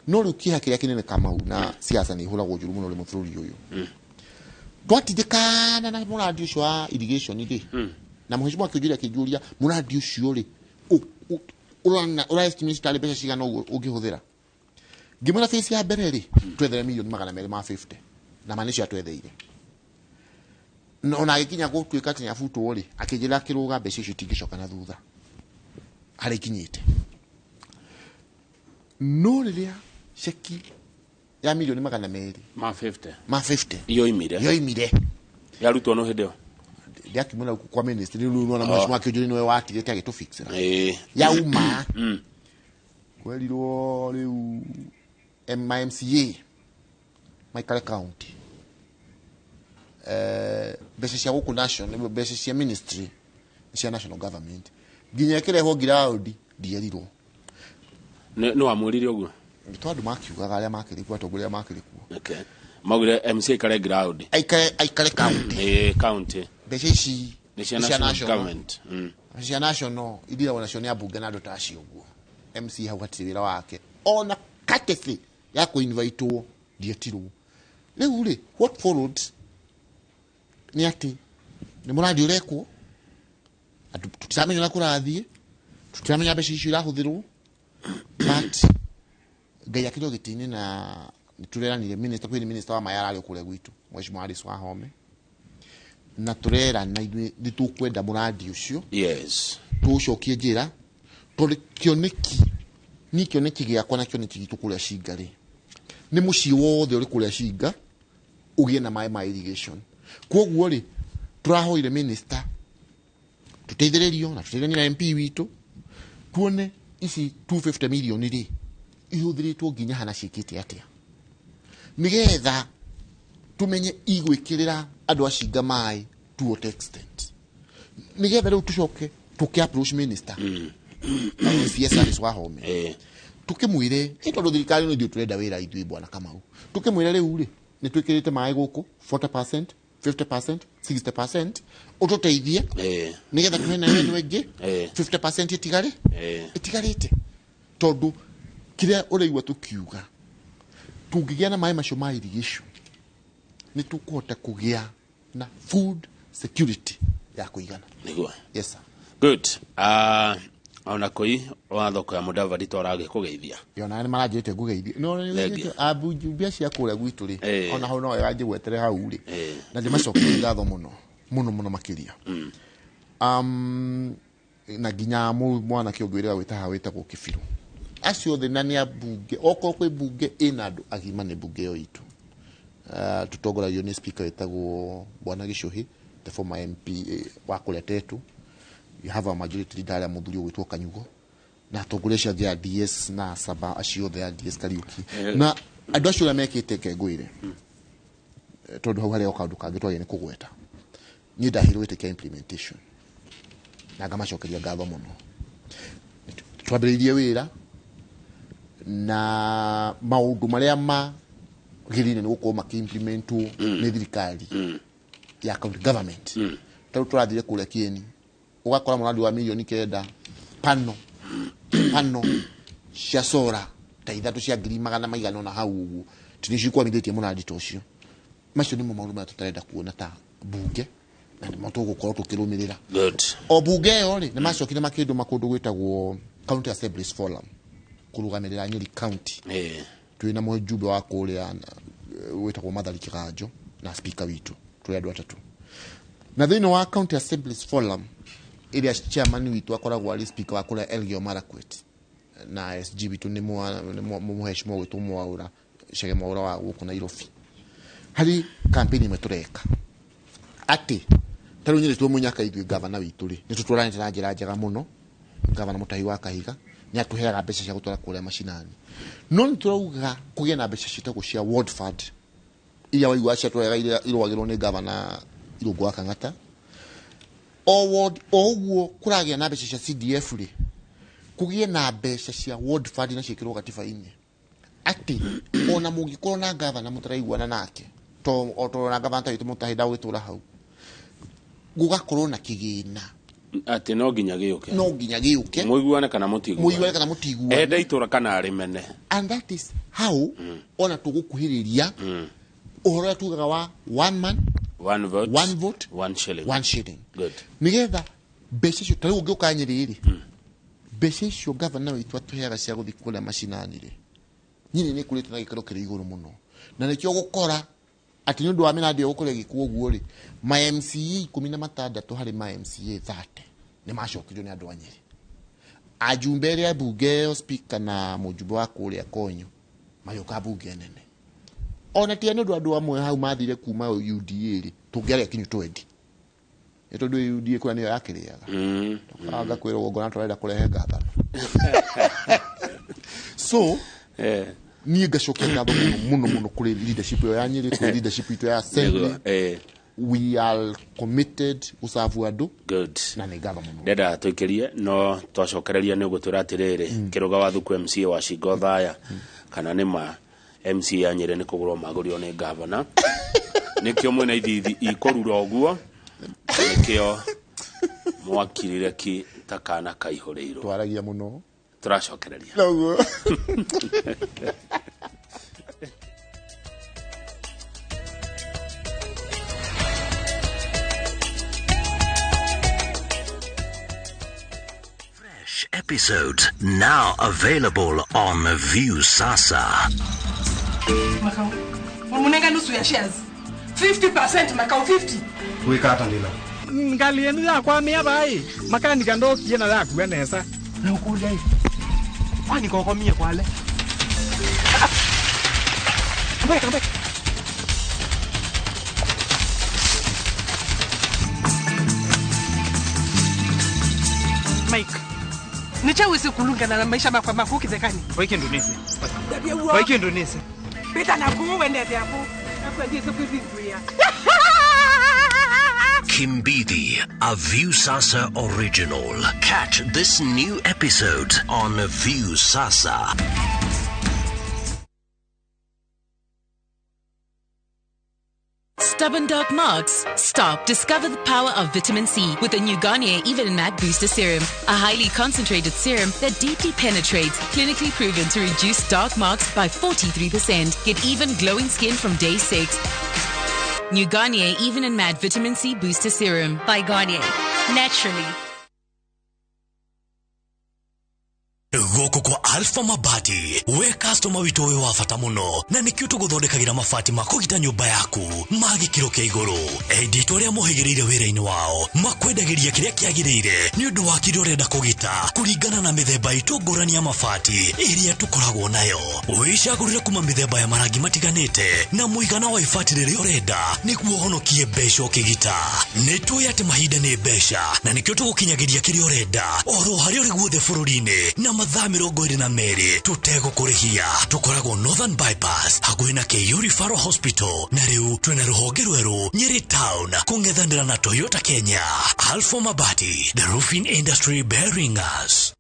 No rĩu kĩeha kĩrĩa kĩnene, Kamau, na siasa nĩ ihũragwo njũru mũno rĩmwe bũrũri ũyũ, twatindĩkana na mũrandi ũcio wa irrigation rĩ, na Mheshimiwa Kĩũnjũri akĩnjũria, mũrandi ũcio rĩ, ũra estimate tarĩ mbeca cigana ũguo ũngĩhũthĩra? Ngĩmwĩra phase ya mbere rĩ, twethere milioni 250, na ma nĩcio atwetheire. Na ona agĩkinya gũtuĩka atĩ nĩabutwo rĩ, akĩnjĩra akĩrũga mbeca icio itingĩcoka na thutha harĩa ikinyĩte. No rĩrĩa ceki ya milioni 200 ma 50 ma 50 yoimire, yoimire, yarutwo no hĩndĩ ĩyo. Ndiakiumĩra kwa ministry rĩu nona Mheshimiwa Kĩũnjũri nĩwe watigĩte agĩtũfixĩra. Yauma kwerirwo rĩu ma MCA maikare county, mbeca cia gũkũ national, mbeca cia ministry nĩ cia national government, nginya ĩkĩrehwo ground ndierirwo. Nĩ wamwĩrire ũguo? Nĩ tondũ makiugaga arĩa makĩrĩ kuo, atongoria arĩa makĩrĩ kuo. Okay. Maugire MCA ikare ground. Aikare county. County. Mbeca ici nĩ cia nĩ cia national national government. Mbeca cia national ithiragwo nacio nĩ ambunge na andũ ta acio ũguo. MC hau hatirĩ wĩra wake, ona courtesy ya kũinvitwo ndietirwo. Rĩu rĩ, what followed nĩ atĩ nĩ mũrandi ũrekwo, andũ tũtiramenya ũrĩa kũrathiĩ, tũtiramenya mbeca icio irahũthĩrwo, but Ngai akĩrĩ o gĩtĩ-inĩ, na nĩ tũreranire minister, kwĩ minister wa maĩ ararĩ o kũrĩa gwitũ, Mheshimiwa Alice Wahome, na tũrerana ithuĩ nĩ tũkwenda mũrandi ũcio tũũcokie njĩra, tondũ kĩoneki niĩ, kĩoneki gĩakwa na kĩoneki gitũ kũrĩa Cinga rĩ, nĩ mũciĩ wothe ũrĩ kũrĩa Cinga ũgĩe na maĩ ma irrigation. Koguo rĩ, tũrahoire minister tũteithĩrĩrio na tũteithanie na MP witũ, tuone ici 250 million rĩ, ihũthĩrĩtwo nginya hana, ciĩkĩte atĩa, nĩgetha tumenye igwĩkĩrĩra andũ a Cinga maĩ to what extent, nĩgetha rĩu tũcoke tũkĩ approach minister CS Alice Wahome, tukĩmwĩre ĩ, tondũ thirikari no ithuĩ tũrenda wĩra ithuĩ, bwana Kamau, tukĩmwĩre rĩu rĩ, nĩ twĩkĩrĩte maĩ gũkũ 40%, 50%, 60%, ũtũteithie nĩgetha tũhe nayo ĩno ĩngĩ 50% ĩtigare ĩtigarĩte, tondũ kĩrĩa ũraigua tũkiuga, tũngĩgĩa na maĩ macio ma irrigation, nĩ tũkũhota kũgĩa na food security ya kũigana. Nĩguo. Yes sir. Good. Ona koi wa thoko ya Mudavadi twaragĩkũgeithia. Ona nĩ maranjĩrĩte ngũgeithie no Thengia. Ambunjia cia kũrĩa gwitũ rĩ, ona hau no wega njĩgwetere hau rĩ, na ndĩmacokerie ngatho mũno mũno mũno makĩria, na nginya mwanake ũngĩ wĩrĩga gwĩta haha wĩtagwo Kĩbirũ, acio othe, na nĩ ambunge. Okorwo kwĩ mbunge ĩna andũ agima, nĩ mbunge ĩyo itũ. Tũtongoragio nĩ speaker wĩtagwo bwana Gĩcũhĩ, the former MP wa kũrĩa Tetu. You have a majority leader harĩa, mũthuri ũgwĩtwo Kanyugo, na atongoria acio angĩ a DS na Saba, acio othe a DS Kariuki, na andũ acio ũrĩa mekĩte kengũire, tondũ hau harĩ o kaũndũ kangĩ twagĩrĩire nĩ kũgweta. Niĩ ndaheirwo gĩtĩ kĩa implementation na ngamacokeria ngatho mũno. Twambĩrĩirie wĩra na maũndũ marĩa ma gĩrĩire nĩ gũkorwo makĩ-implementwo nĩ thirikari ya county government. Ta rĩu tũrathire kũrĩa Kieni, ũgakora mũrandi wa 9 mirioni pano cia sora ta ithatũ cia ngiri magana maigana ona hau ũguo ti nĩcio ikwamithĩtie mũrandi ta ũcio. Macio nĩmo maũndũ marĩa tũtarenda kuona ta bunge, na nĩmo tũgũkorwo tũkĩrũmĩrĩra. Good. O bunge ĩyo rĩ, nĩ macokire makĩndũma kũndũ gwĩtagwo County Assemblies Forum kũrũgamĩrĩra Nyeri County. Twĩna mũjumbe wa kũrĩa wĩtagwo Mathari Kĩganjo na speaker witũ, tũrĩ andũ atatũ. Na thĩinĩ wa County Assemblies Forum ĩrĩa chairman witũ akoragwo arĩ speaker wa kũrĩa Elgeyo Marakwet, na SG witũ nĩ mũheshimiwa gwĩtwo Mwaũra Chege Mwaũra wa gũkũ Nairobi, harĩ campaign ĩmwe tũreka atĩ ta rĩu Nyĩrĩ tuo mũnyaka ithuĩ gavana witũ rĩ, nĩ tũtwaranĩte na njĩra njega mũno. Gavana Mũtahi wa Kahiga nĩ atũheaga mbeca cia gũtwara kũrĩa macinani, no nĩ tũrauga kũgĩe na mbeca ciĩtagwo cia ward fund iria waigua ciatũheaga, iria irũagĩrwo nĩ gavana Irũngũ wa Kang'ata. O ward o ũguo kũragĩa na mbeca cia CDF rĩ, kũgĩe na mbeca cia ward fund na ciĩkĩrwo gatiba-inĩ atĩ ona mũngĩkorwo na gavana mũtaraiguana nake, to o to na gavana ta witũ Mũtahi ndagũgĩtũra hau, gũgakorwo na kĩgĩna. Atĩ no nginya gĩũke. No nginya gĩũke. Mũiguane kana mũtiguane. Mũiguane kana mũtiguane. Enda itũra kana arĩmene. And that is how ona tũgũkuhĩrĩria ũhoro ũrĩa tugaga wa one man, one vote, one vote, one shilling. One shilling. Good. Nigetha mbeca icio, ta rĩu ũngĩũka Nyĩrĩ rĩ, mbeca icio gavana witũ atũheaga cia gũthiĩ kũrĩa macinani rĩ, Nyĩrĩ nĩ ĩkũrĩte na gĩkĩro kĩrĩ igũrũ mũno, na nĩkĩo gũkora atĩ nĩ ũndũ wa mĩrandi ĩyo gũkorwo ĩgĩkwo ũguo rĩ, ma MCA 16 harĩ ma MCA 30 nĩ macokirio nĩ andũ a Nyĩrĩ. Ajumbe arĩa mbunge ĩyo, speaker na mũjumbe wa kũrĩa Konyo, magĩũka mbunge nene. Ona tiga nĩ ũndũ andũ amwe hau mathire kuma UDA rĩ, tũngĩarĩa kinyu twendi, nĩ tondũ UDA kũrĩa nĩyo yakĩrĩaga. Ngakwĩrwo ngona tũrenda kũrehe ngavana, so niĩ ngacokia ngatho mũno mũno mũno kũrĩ leadership ĩyo ya Nyĩrĩ, kũrĩ leadership itũ ya assembly. We are committed gũcabu andũ. Good. Na nĩ ngatho mũno. Ndenda tũikĩrie, no twacokereria nĩ ũgũtwĩra atĩrĩrĩ, kĩrũga wa thuku MCA wa Cingo Thaya, kana nĩ ma MCA ya Nyĩrĩ nĩ kũgũrwo magũrio nĩ gavana, nĩkĩo mwĩna ithithi ikũrura ũguo, nĩkĩo mwakirire ki ta kana kaihũrĩirwo. Twaragia mũno. Tũracokereria. Noguo. Fresh episodes now available on Viusasa. Makau wamunenga nusu ya shares, 50%, Makau, 50. Wikata ndila. Ngali enu yakwamia bai makanika ndokie na yakua nesa na ukulia kwani kokomie kwale. Come back, come back. Mike, nichawisi kulungana na maisha makwa makukithekani. Waiki Indonesia. Waiki Indonesia. Pita na kuwendete hapo akwendise kwiviguya. Kimbidi, a Viusasa original. Catch this new episode on Viusasa. Stubborn dark marks? Stop. Discover the power of vitamin C with the new Garnier Even and Matte Booster Serum. A highly concentrated serum that deeply penetrates, clinically proven to reduce dark marks by 43%. Get even glowing skin from day 6. New Garnier Even and Matte Vitamin C Booster Serum. By Garnier. Naturally. Gũkũ kwa Alpha Mabati, we customer witũ ũyũ wa bata mũno, na nĩkĩo tũgũthondekagĩra mabati ma kũgita nyũmba yaku ma gĩkĩro kĩa igũrũ. Enditũ arĩa mohĩgĩrĩire wĩra-inĩ wao makwendagĩria kĩrĩa kĩagĩrĩire nĩ ũndũ wa kĩrĩa ũrenda kũgita kũringana na mĩthemba itũ ngũrani ya mabati ĩrĩa tũkoragwo nayo. Wĩcagũrĩre kuma mĩthemba ya marangi matiganĩte na mũigana wa ibati rĩrĩa ũrenda nĩguo ũhonokie mbeca ũkĩgita. Nĩ tũĩ atĩ mahinda nĩ mbeca, na nĩkĩo tũgũkinyagĩria kĩrĩa ũrenda oro harĩa ũrĩ guothe bũrũri-inĩ na mathaa 22 tũtegũkũrĩhia. Tũkoragwo Northern Bypass hakuhĩ na KU Referral Hospital, na rĩu twĩna rũhonge rwerũ Nyeri Town kũng'ethanĩra na Toyota Kenya. Alpha Mabati, the roofing industry bearing us.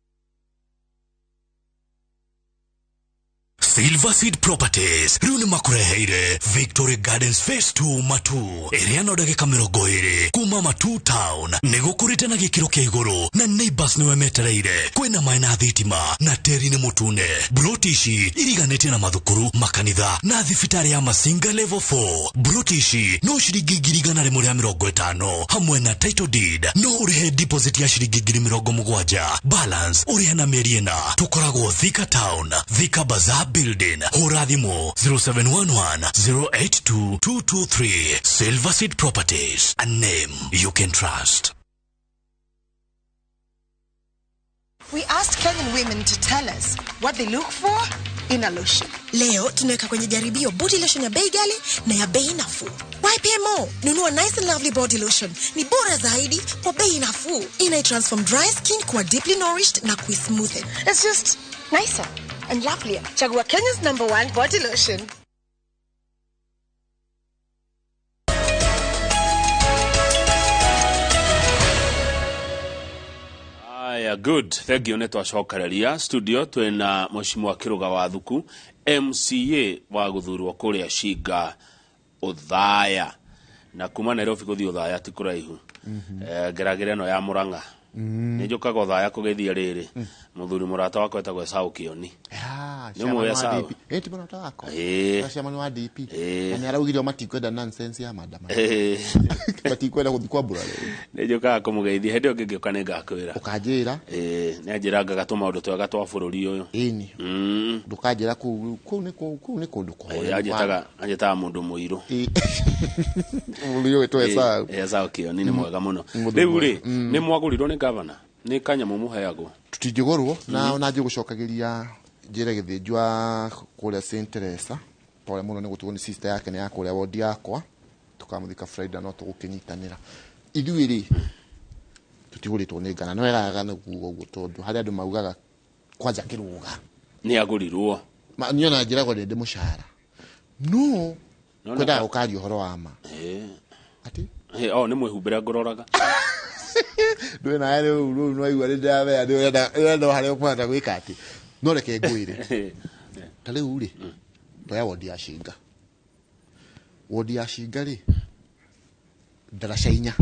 Silver Seed Properties rĩu nĩ makũreheire Victory Gardens Phase 2 Matu ĩrĩa no ndagĩka 20 kuma Matu Town nĩ gũkũrĩte na gĩkĩro kĩa igũrũ na neighbors nĩwe metereire kwĩna maĩ na thitima na tĩri nĩ mũtune. Broti ici iriganĩtie na mathukuru, makanitha na thibitarĩ ya Masinga level 4. Broti ici no ciringi 150,000 hamwe na title deed no ũrĩhe deposit ya ciringi 70,000 balance ũrĩhe na mĩeri 4. Tũkoragwo Thika Town, Thika Bazaar Building. Hũra thimũ 0711 082 223. Silver Seed Properties, a name you can trust. We asked Kenyan women to tell us what they look for in a lotion. Leo tunaweka kwenye jaribio body lotion ya bei ghali na ya bei nafuu. YPMO, nunua Nice and Lovely body lotion. Ni bora zaidi kwa bei nafuu. Ina transform dry skin kuwa deeply nourished na kuismoothen. It's just nicer and lovelier. Chagua Kenya's #1 body lotion. Aya, good. Thank you. Nĩtwacokereria studio twĩna Mheshimiwa Kĩrũga wa Thuku, MCA wa gũthurwo kũrĩa Shinga Othaya. Na kuma Nairobi gũthiĩ Othaya ti kũraihu. Ngeragĩra ĩno ya Murang'a. Nĩ njũkaga Othaya kũgeithia rĩrĩ. Mũthuri mũrata wakwa etagwo Esau Kĩoni. Nĩ ũmũĩ Esau? Ti mũrata wakwa. Chairman wa DP. Na nĩ araugire o matikwenda nonsense ya maandamano. Matikwenda gũthiĩ kwambũra rĩu. Nĩ njũkaga kũmũgeithia. Hĩndĩ ĩyo ngĩngĩũka nĩ ngakwĩra. Ũkanjĩra? Nĩ anjĩrangaga tũmaũndũ twega twa bũrũri ũyũ. Ĩni. Ndũkanjĩra kũu nĩ kũndũ kũhoreru. Anjĩtaga mũndũ mũirũ. Mũndũ ũyũ wĩtwo Esau. Esau Kĩoni nĩ mwega mũno. Rĩu rĩ, nĩ mwagũrirwo nĩ gavana? Nĩ kanyamũ mũheagwo? Tũtingĩgũrwo na ona njĩgũcokagĩria njĩre gĩthĩnjwa kũrĩa St Teresa pole mũno nĩ gũtigwo nĩ sister yake nĩ ya kũrĩa wodi yakwa tũkamũthika Friday no tũgũkĩnyitanĩra. Ithuĩ rĩ tũtigũrĩtwo nĩ ngana no wega nĩguo ũguo tondũ harĩ andũ maugaga kwanja Kĩrũga nĩ agũrirwo. Niĩ ona njĩragwo ndĩ mũcara no kwendaga gũkaria ũhoro wa ma. Atĩ? Nĩ mwĩhumbĩre ngũroraga. Ndũĩ nawe rĩu rĩu nĩwaigua nĩ ndĩramenya nĩ ũrenda harĩa ũkũhota gwĩka atĩ no reke ngwĩre ta rĩu rĩ ndoya wodi ya Shinga. Wodi ya Shinga rĩ ndaraca 4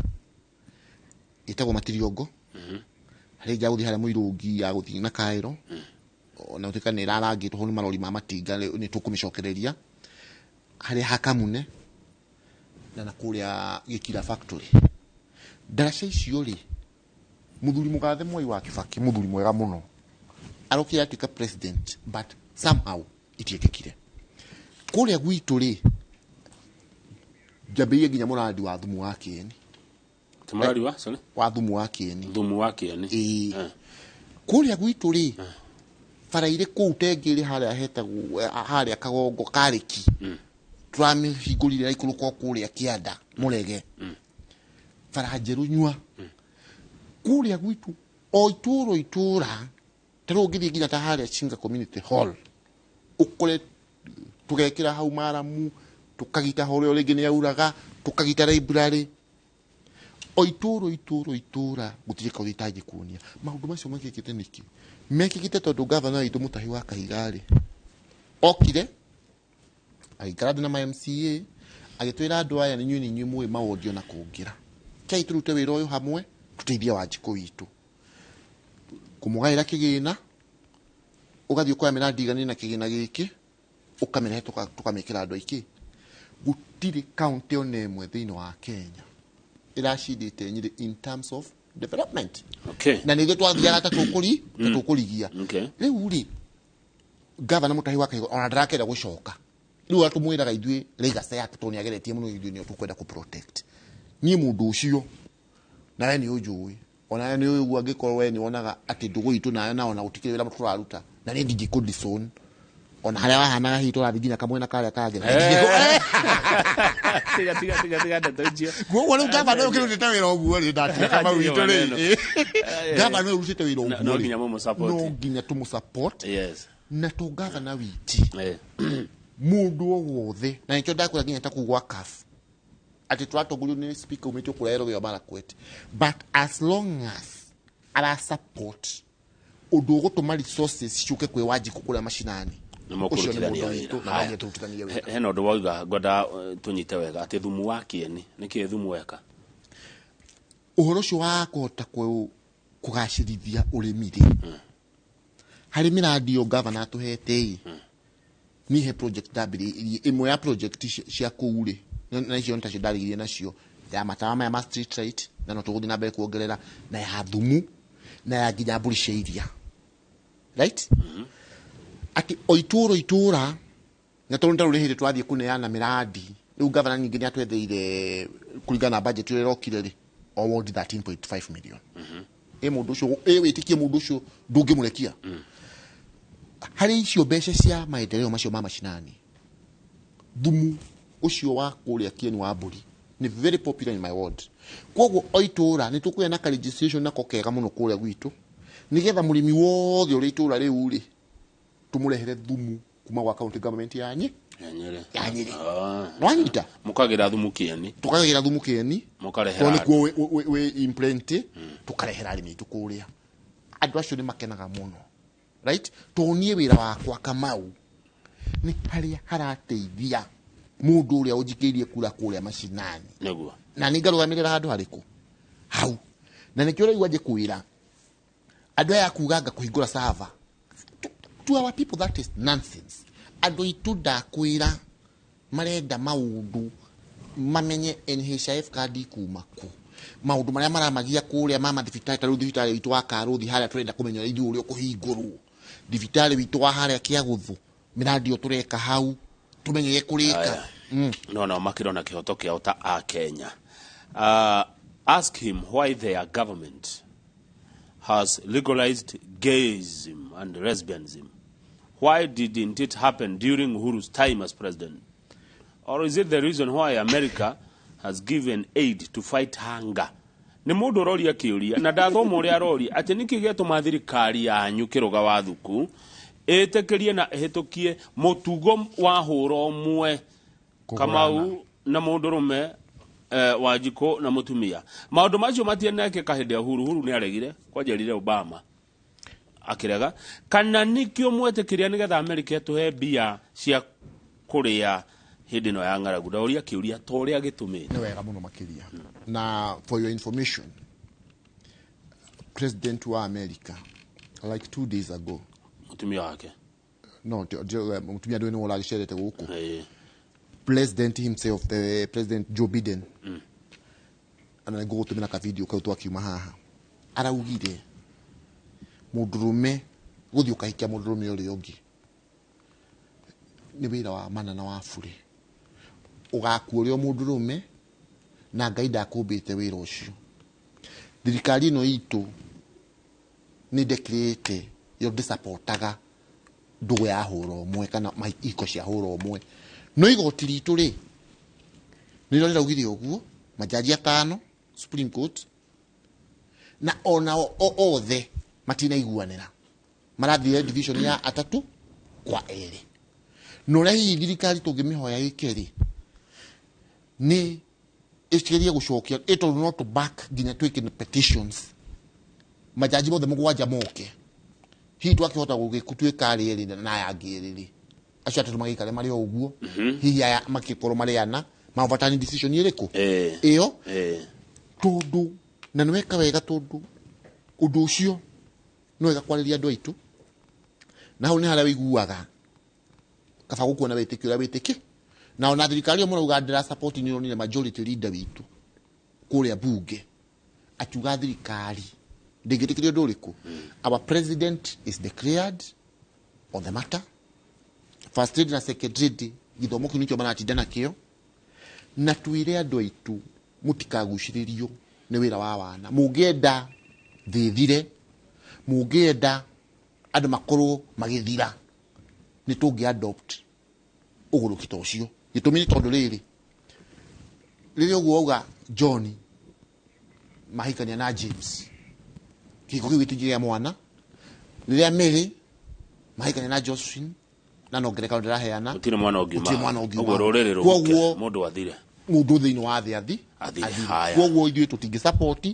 ĩtagwo Matiriongo harĩ nja gũthiĩ harĩa Mũirũngi ya gũthiĩ na Kaĩro ona gũtuĩka nĩ ĩrarangĩtwo hau nĩ marori ma matinga nĩ tũkũmĩcokereria harĩa Hakamune na kũrĩa Gĩkira factory. Ndaraca icio rĩ mũthuri mũgathe Mwai wa Kibaki mũthuri mwega mũno arokire atuĩka president but somehow itiĩkĩkire. Kũrĩa gwitũ rĩ njambĩrĩirie nginya mũrandi wa thumu wa kĩeni. Mũrandi wa sorry? Wa thumu wa kĩeni. Thumu wa kĩeni. Ĩĩ. Kũrĩa gwitũ rĩ bara irĩ kũu tengĩrĩ harĩa hetagwo harĩa Kagongo Karĩki tũramĩhingũrire ĩraikũrũka kũrĩa kĩanda Mũrege bara njerũ nyua kũrĩa gwitũ o itũũra itũũra ta rĩu ũngĩthiĩ nginya ta harĩa Shinga Community Hall ũkore tũgekĩra hau maramu tũkagita horĩa rĩngĩ nĩ yauraga tũkagita library o itũũra itũũra itũũra gũtirĩ kaũndũ itangĩkuonia. Maũndũ macio mekĩkĩte nĩkĩ? Mekĩkĩte tondũ gavana witũ Mũtahi wa Kahiga rĩ okire agĩikara thĩ na ma MCA agĩtwĩra andũ aya nĩ inyuĩ mũĩ mawondi ona kũngĩra kei tũrute wĩra ũyũ hamwe tũteithie Wanjikũ witũ kũmũgaĩra kĩgĩna ũgathiĩ ũkoya mĩrandi iganĩre na kĩgĩna gĩkĩ ũkamĩrehe tũkamĩkĩra andũ aingĩ. Gũtirĩ county ona ĩmwe thĩinĩ wa Kenya ĩracindĩte Nyĩrĩ in terms of development. Okay. Na nĩithuĩ twathiaga ta tũkũrigia. Rĩu rĩ gavana Mũtahi wa Kahiga ona ndarakenda gũcoka rĩu atũmwĩraga ithuĩ legacy yake tondũ nĩageretie mũno ithuĩ nĩo tũkwenda kũ protect. Niĩ mũndũ ũcio nawe nĩ ũnjũĩ ona nĩ ũĩ ũguo angĩkorwo we nĩ wonaga atĩ ndũgũ itũ nawe na ona gũtikĩrĩ wĩra tũraruta na niĩ ndingĩkũ disown ona harĩa wahanaga hihi tũrathiĩ nginya kamwena karĩa kangĩ. Tiga ndeto icio. Koguo rĩu gavana ũyũ ũkĩrutĩte wĩra ũguo rĩ ndatiga Kamau witũ rĩ gavana ũyũ ũrutĩte wĩra ũguo no nginya mũmũsupport. No nginya tũmũsupport. Yes. Na to gavana witi mũndũ o wothe na nĩkĩo ndakwĩra nginya ta kũu gwa CAF atĩ tũratongorio nĩ speaker umĩte kũrĩa Elgeyo Marakwet but as long as ara support ũndũ ũgũtũma resources ciũke kwĩ Wanjikũ kũrĩa macinani Ũcio nĩ mũndũ witũ na no tũrutithanie wĩra. Hena ũndũ wauga ngwenda tũnyite wega atĩ thumu wa kĩeni nĩkĩ thumu weka ũhoro ũcio wa kũhota kũgacĩrithia ũrĩmi rĩ harĩ mĩrandi ĩyo gavana atũhete ĩ niĩ he project ndambĩrĩirie ĩmwe ya project cia kũu rĩ na icio nĩ tacio ndarĩgirie nacio ya matawa maya ma street light na no tũgũthiĩ na mbere kuongerera na ya thumu na ya nginya mbũri cia iria right atĩ o itũũra itũũra na tondũ nĩ ta rĩu hĩndĩ twathiĩ kũneana mĩrandi rĩu gavana ningĩ nĩ atwetheire kũringana na budget ĩrĩa ĩrokire rĩ o ward 13.5 million ĩ mũndũ ũcio ĩ wĩtĩkie mũndũ ũcio ndũngĩmũrekia harĩ icio mbeca cia maendeleo macio ma macinani thumu ũcio wa kũrĩa kĩeni wa mbũri nĩ very popular in my ward koguo o itũũra nĩ tũkũgĩa na ka registration nako kega mũno kũrĩa gwitũ nĩgetha mũrĩmi wothe ũrĩ itũũra rĩu rĩ tũmũrehere thumu kuma gwa county government ya Nyĩrĩ ya Nyĩrĩ nwanyita mũkagĩra thumu kĩeni tukagĩra thumu kĩeni mũkarehera tondũ nĩkuo wĩ imprint tukarehera arĩmi aitũ kũrĩa andũ acio nĩ makenaga mũno right tondũ niĩ wĩra wakwa Kamau nĩ harĩa harateithia mũndũ ũrĩa ũnjikĩirie kura kũrĩa macinani nĩguo na nĩ ngarũgamĩrĩra handũ harĩkũ hau na nĩkĩo ũraigua njĩkwĩra andũ aya akuganga kũhingũra server to our people that is nonsense andũ aitũ ndakwĩra marenda maũndũ mamenye NHIF card kuma kũ maũndũ marĩa maramagia kũrĩa ma mathibitarĩ ta rĩu thibitarĩ witũ wa Karũthi harĩa tũrenda kũmenya ithuĩ ũrĩa ũkũhingũrwo thibitarĩ witũ wa harĩa Kĩagũthũ mĩrandi ĩyo tũreka hau tũmenye kũrĩka no nao makĩrona kĩhoto kĩao ta a Kenya. Ask him why their government has legalized gayism and lesbianism. Why didn't it happen during Uhuru's time as president? Or is it the reason why America has given aid to fight hunger? Nĩ mũndũ ũroria kĩũria na ndathoma ũrĩa aroria atĩ nĩkĩ gĩatũma thirikari yanyu kĩrũga wa thuku ĩtĩkĩrie na ĩhĩtũkie mũtugo wa hũra ũmwe Kamau na mũndũrũme Wanjikũ na mũtumia maũndũ macio matianekĩka hĩndĩ ya Uhuru. Uhuru nĩ aregire kwanjĩrire Obama akĩrega kana nĩkĩo mwetĩkĩria nĩgetha Amerika ĩtũhe mbia cia kũrĩa hĩndĩ ĩno ya ng'aragu. Ndaũria kĩũria ta ũrĩa gĩtũmĩte. Nĩ wega mũno makĩria na for your information president wa America like 2 days ago mũtumia wake no mũtumia ndũĩ nĩ ũragĩcerete gũkũ president himself the president Joe Biden ana ngũgũtũmĩra ka video kau twakiuma haha araugire mũndũrũme gũthiĩ ũkahikia mũndũrũme ũrĩa ũngĩ nĩ wĩra wa mana na wa bure ũgakua ũrĩa mũndũrũme na Ngai ndakũmbĩte wĩra ũcio. Thirikari ĩno itũ nĩ ndekirĩte yo ndĩsapotaga ndũgũ ya hũra ũmwe kana iko cia hũra ũmwe no igoti ritũ rĩ nĩrĩo rĩraugire ũguo majaji atano Supreme Court na onao othe matinaiguanĩra marathire division ya 3 kwa 2 no ũrĩa hihi thirikari tũngĩmĩhoya ĩke rĩ nĩ ĩcigerie gũcokia ĩ tondũ no tũ back nginya twĩke petitions majaji mothe 7 moke hihi twakĩhota gũgĩtuĩka rĩrĩ na aya angĩ erĩ rĩ acio atatũ magĩikare marĩ o ũguo hihi aya makĩkorwo marĩ ana maovatani decision ĩrĩkũ ĩyo tondũ na nĩ weka wega tondũ ũndũ ũcio nĩ wega kwarĩria andũ aitũ na hau nĩ harĩa wĩiguaga kaba gũkuona wĩtĩkio ũrĩa wĩtĩkio na ona thirikari ĩyo mũrauga ndĩra support nĩ ĩronire majority leader witũ kũrĩa bunge akiuga thirikari ndĩngĩtĩkĩria ũndũ ũrĩkũ. Our president is declared on the matter first lady na second lady gĩthomo kĩu nĩkĩo maratinda nakĩo na twĩre andũ aitũ mũtikagucĩrĩrio nĩ wĩra wa wana mũngĩenda thĩ thire mũngĩenda andũ makorwo magĩthira nĩ tũngĩ adopt ũgũrũki ta ũcio gĩtũmi nĩ tondũ rĩrĩ rĩrĩa ũguo wauga John mahikania na James kĩhiko kĩu gĩtingĩgĩa mwana rĩrĩa Mary mahikania na Josephine na no ngerekano ndĩraheana gũtirĩ mwana ũngiuma ũguo rũrĩrĩ rũhuke mũndũ athire mũndũ thĩinĩ wa thĩ athire koguo ithuĩ tũtingĩ support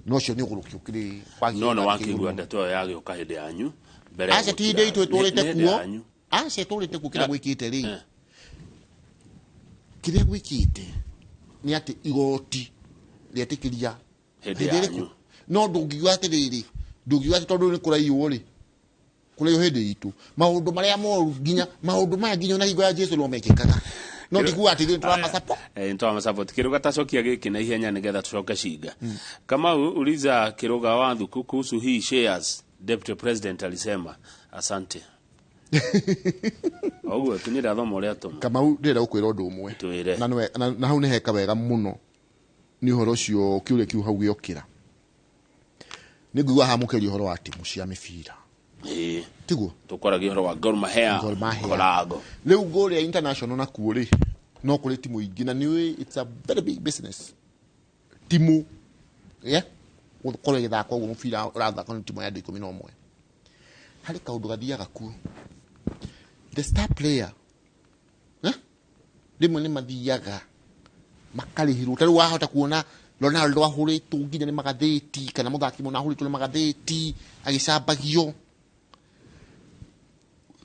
no ũcio nĩ ũgũrũki ũkĩrĩ no nĩ wakĩigua ndeto ĩyo yagĩũka hĩndĩ yanyu mbere aca ti hĩndĩ itũ ĩtũrĩte kuo Aca ĩtũrĩte kuo kĩrĩa gwĩkĩte rĩ, kĩrĩa gwĩkĩte nĩ atĩ igoti rĩetĩkĩria Hĩndĩ hĩndĩ yanyu. ĩrĩkũ. No ndũngiuga atĩrĩrĩ, ndũngiuga atĩ tondũ nĩ kũraiywo rĩ, kũraiywo hĩndĩ itũ maũndũ marĩa moru nginya maũndũ maya nginya ona hingo ya Jesu no mekĩkaga, no tikuga atĩ ithuĩ tũramasupport. Nitwamasupport. Kiruga tacokia giki na ihenya nigetha tucoke Cinga. Kamau uliza Kiruga wa Thuku kuhusu hii shares deputy president alisema. Asante. Oguo tu nĩndathoma ũrĩa atũma. Kamau, ndĩrenda gũkwĩra ũndũ ũmwe. Twĩre. Na na hau nĩ heka wega mũno nĩ ũhoro ũcio kĩũria kĩu hau gĩokĩra. Nĩ ngũigua haha mũkĩaria ũhoro wa timu cia mĩbira. Tiguo? Tũkwaragia ũhoro wa Gor Mahia. Gor Mahia. Korago. Rĩu ngũrĩa international nakuo rĩ, no kũrĩ timu ingĩ na nĩũĩ it's a very big business. Timu, yeah? Gũkorwo ĩgĩthaka ũguo mũbira ũrathakwo nĩ timu ya andũ 11. Harĩ kaũndũ gathiaga kuo. The star player, eh? Rĩmwe nĩ mathiaga makarĩhĩrwo. Ta rĩu wahota kuona Ronaldo ahũrĩtwo nginya nĩ magathĩti, kana mũthaki mũna ahũrĩtwo nĩ magathĩti agĩcambagio.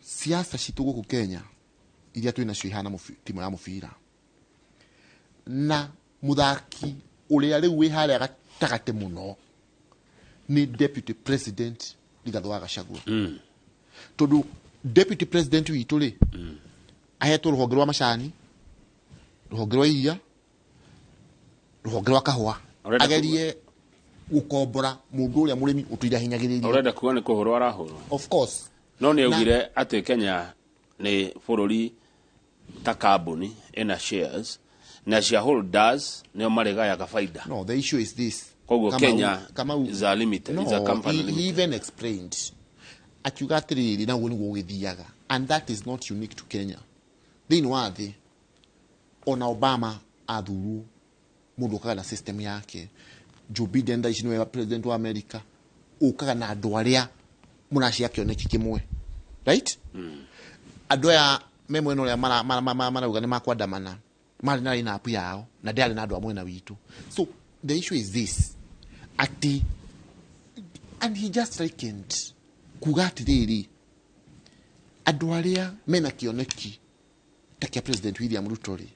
Siasa citũ gũkũ Kenya iria twĩ nacio ihana timu ya mũbira, na mũthaki ũrĩa rĩu wĩ harĩa gatagatĩ mũno nĩ Deputy President Rigathĩ wa Gachagua. Tondũ Deputy President witũ rĩ, ahetwo rũhonge rwa macani, rũhonge rwa iria, rũhonge rwa kahũa, Ũrenda agerie gũkombora mũndũ ũrĩa mũrĩmi ũtũire ahinyagĩrĩrio. Ũrenda kuga nĩ kũhũrwo arahũrwo? Of course. No nĩ augire atĩ Kenya nĩ bũrũri ta kambuni ĩna shares na shareholders nĩo marĩgayaga baida. No, the issue is this. Koguo Kamau, Kenya Kamau, is a limited, no, is a company he limited. even explained akiuga atĩrĩrĩ, na ũguo nĩguo gũgĩthiaga, and that is not unique to Kenya. Thĩinĩ wa thĩ ona Obama athurwo mũndũ ũkaga na system yake. Joe Biden thaa ici nĩwe president wa America, ũkaga na andũ arĩa mũracia kĩoneki kĩmwe, right? Andũ aya me mwena ũrĩa marauga nĩ makwandamana marĩ na line-up yao na ndĩarĩ na andũ a mwena witũ. So the issue is this, atĩ and he just likened kuga atĩrĩrĩ, andũ arĩa mena kĩoneki ta kĩa President William Ruto rĩ,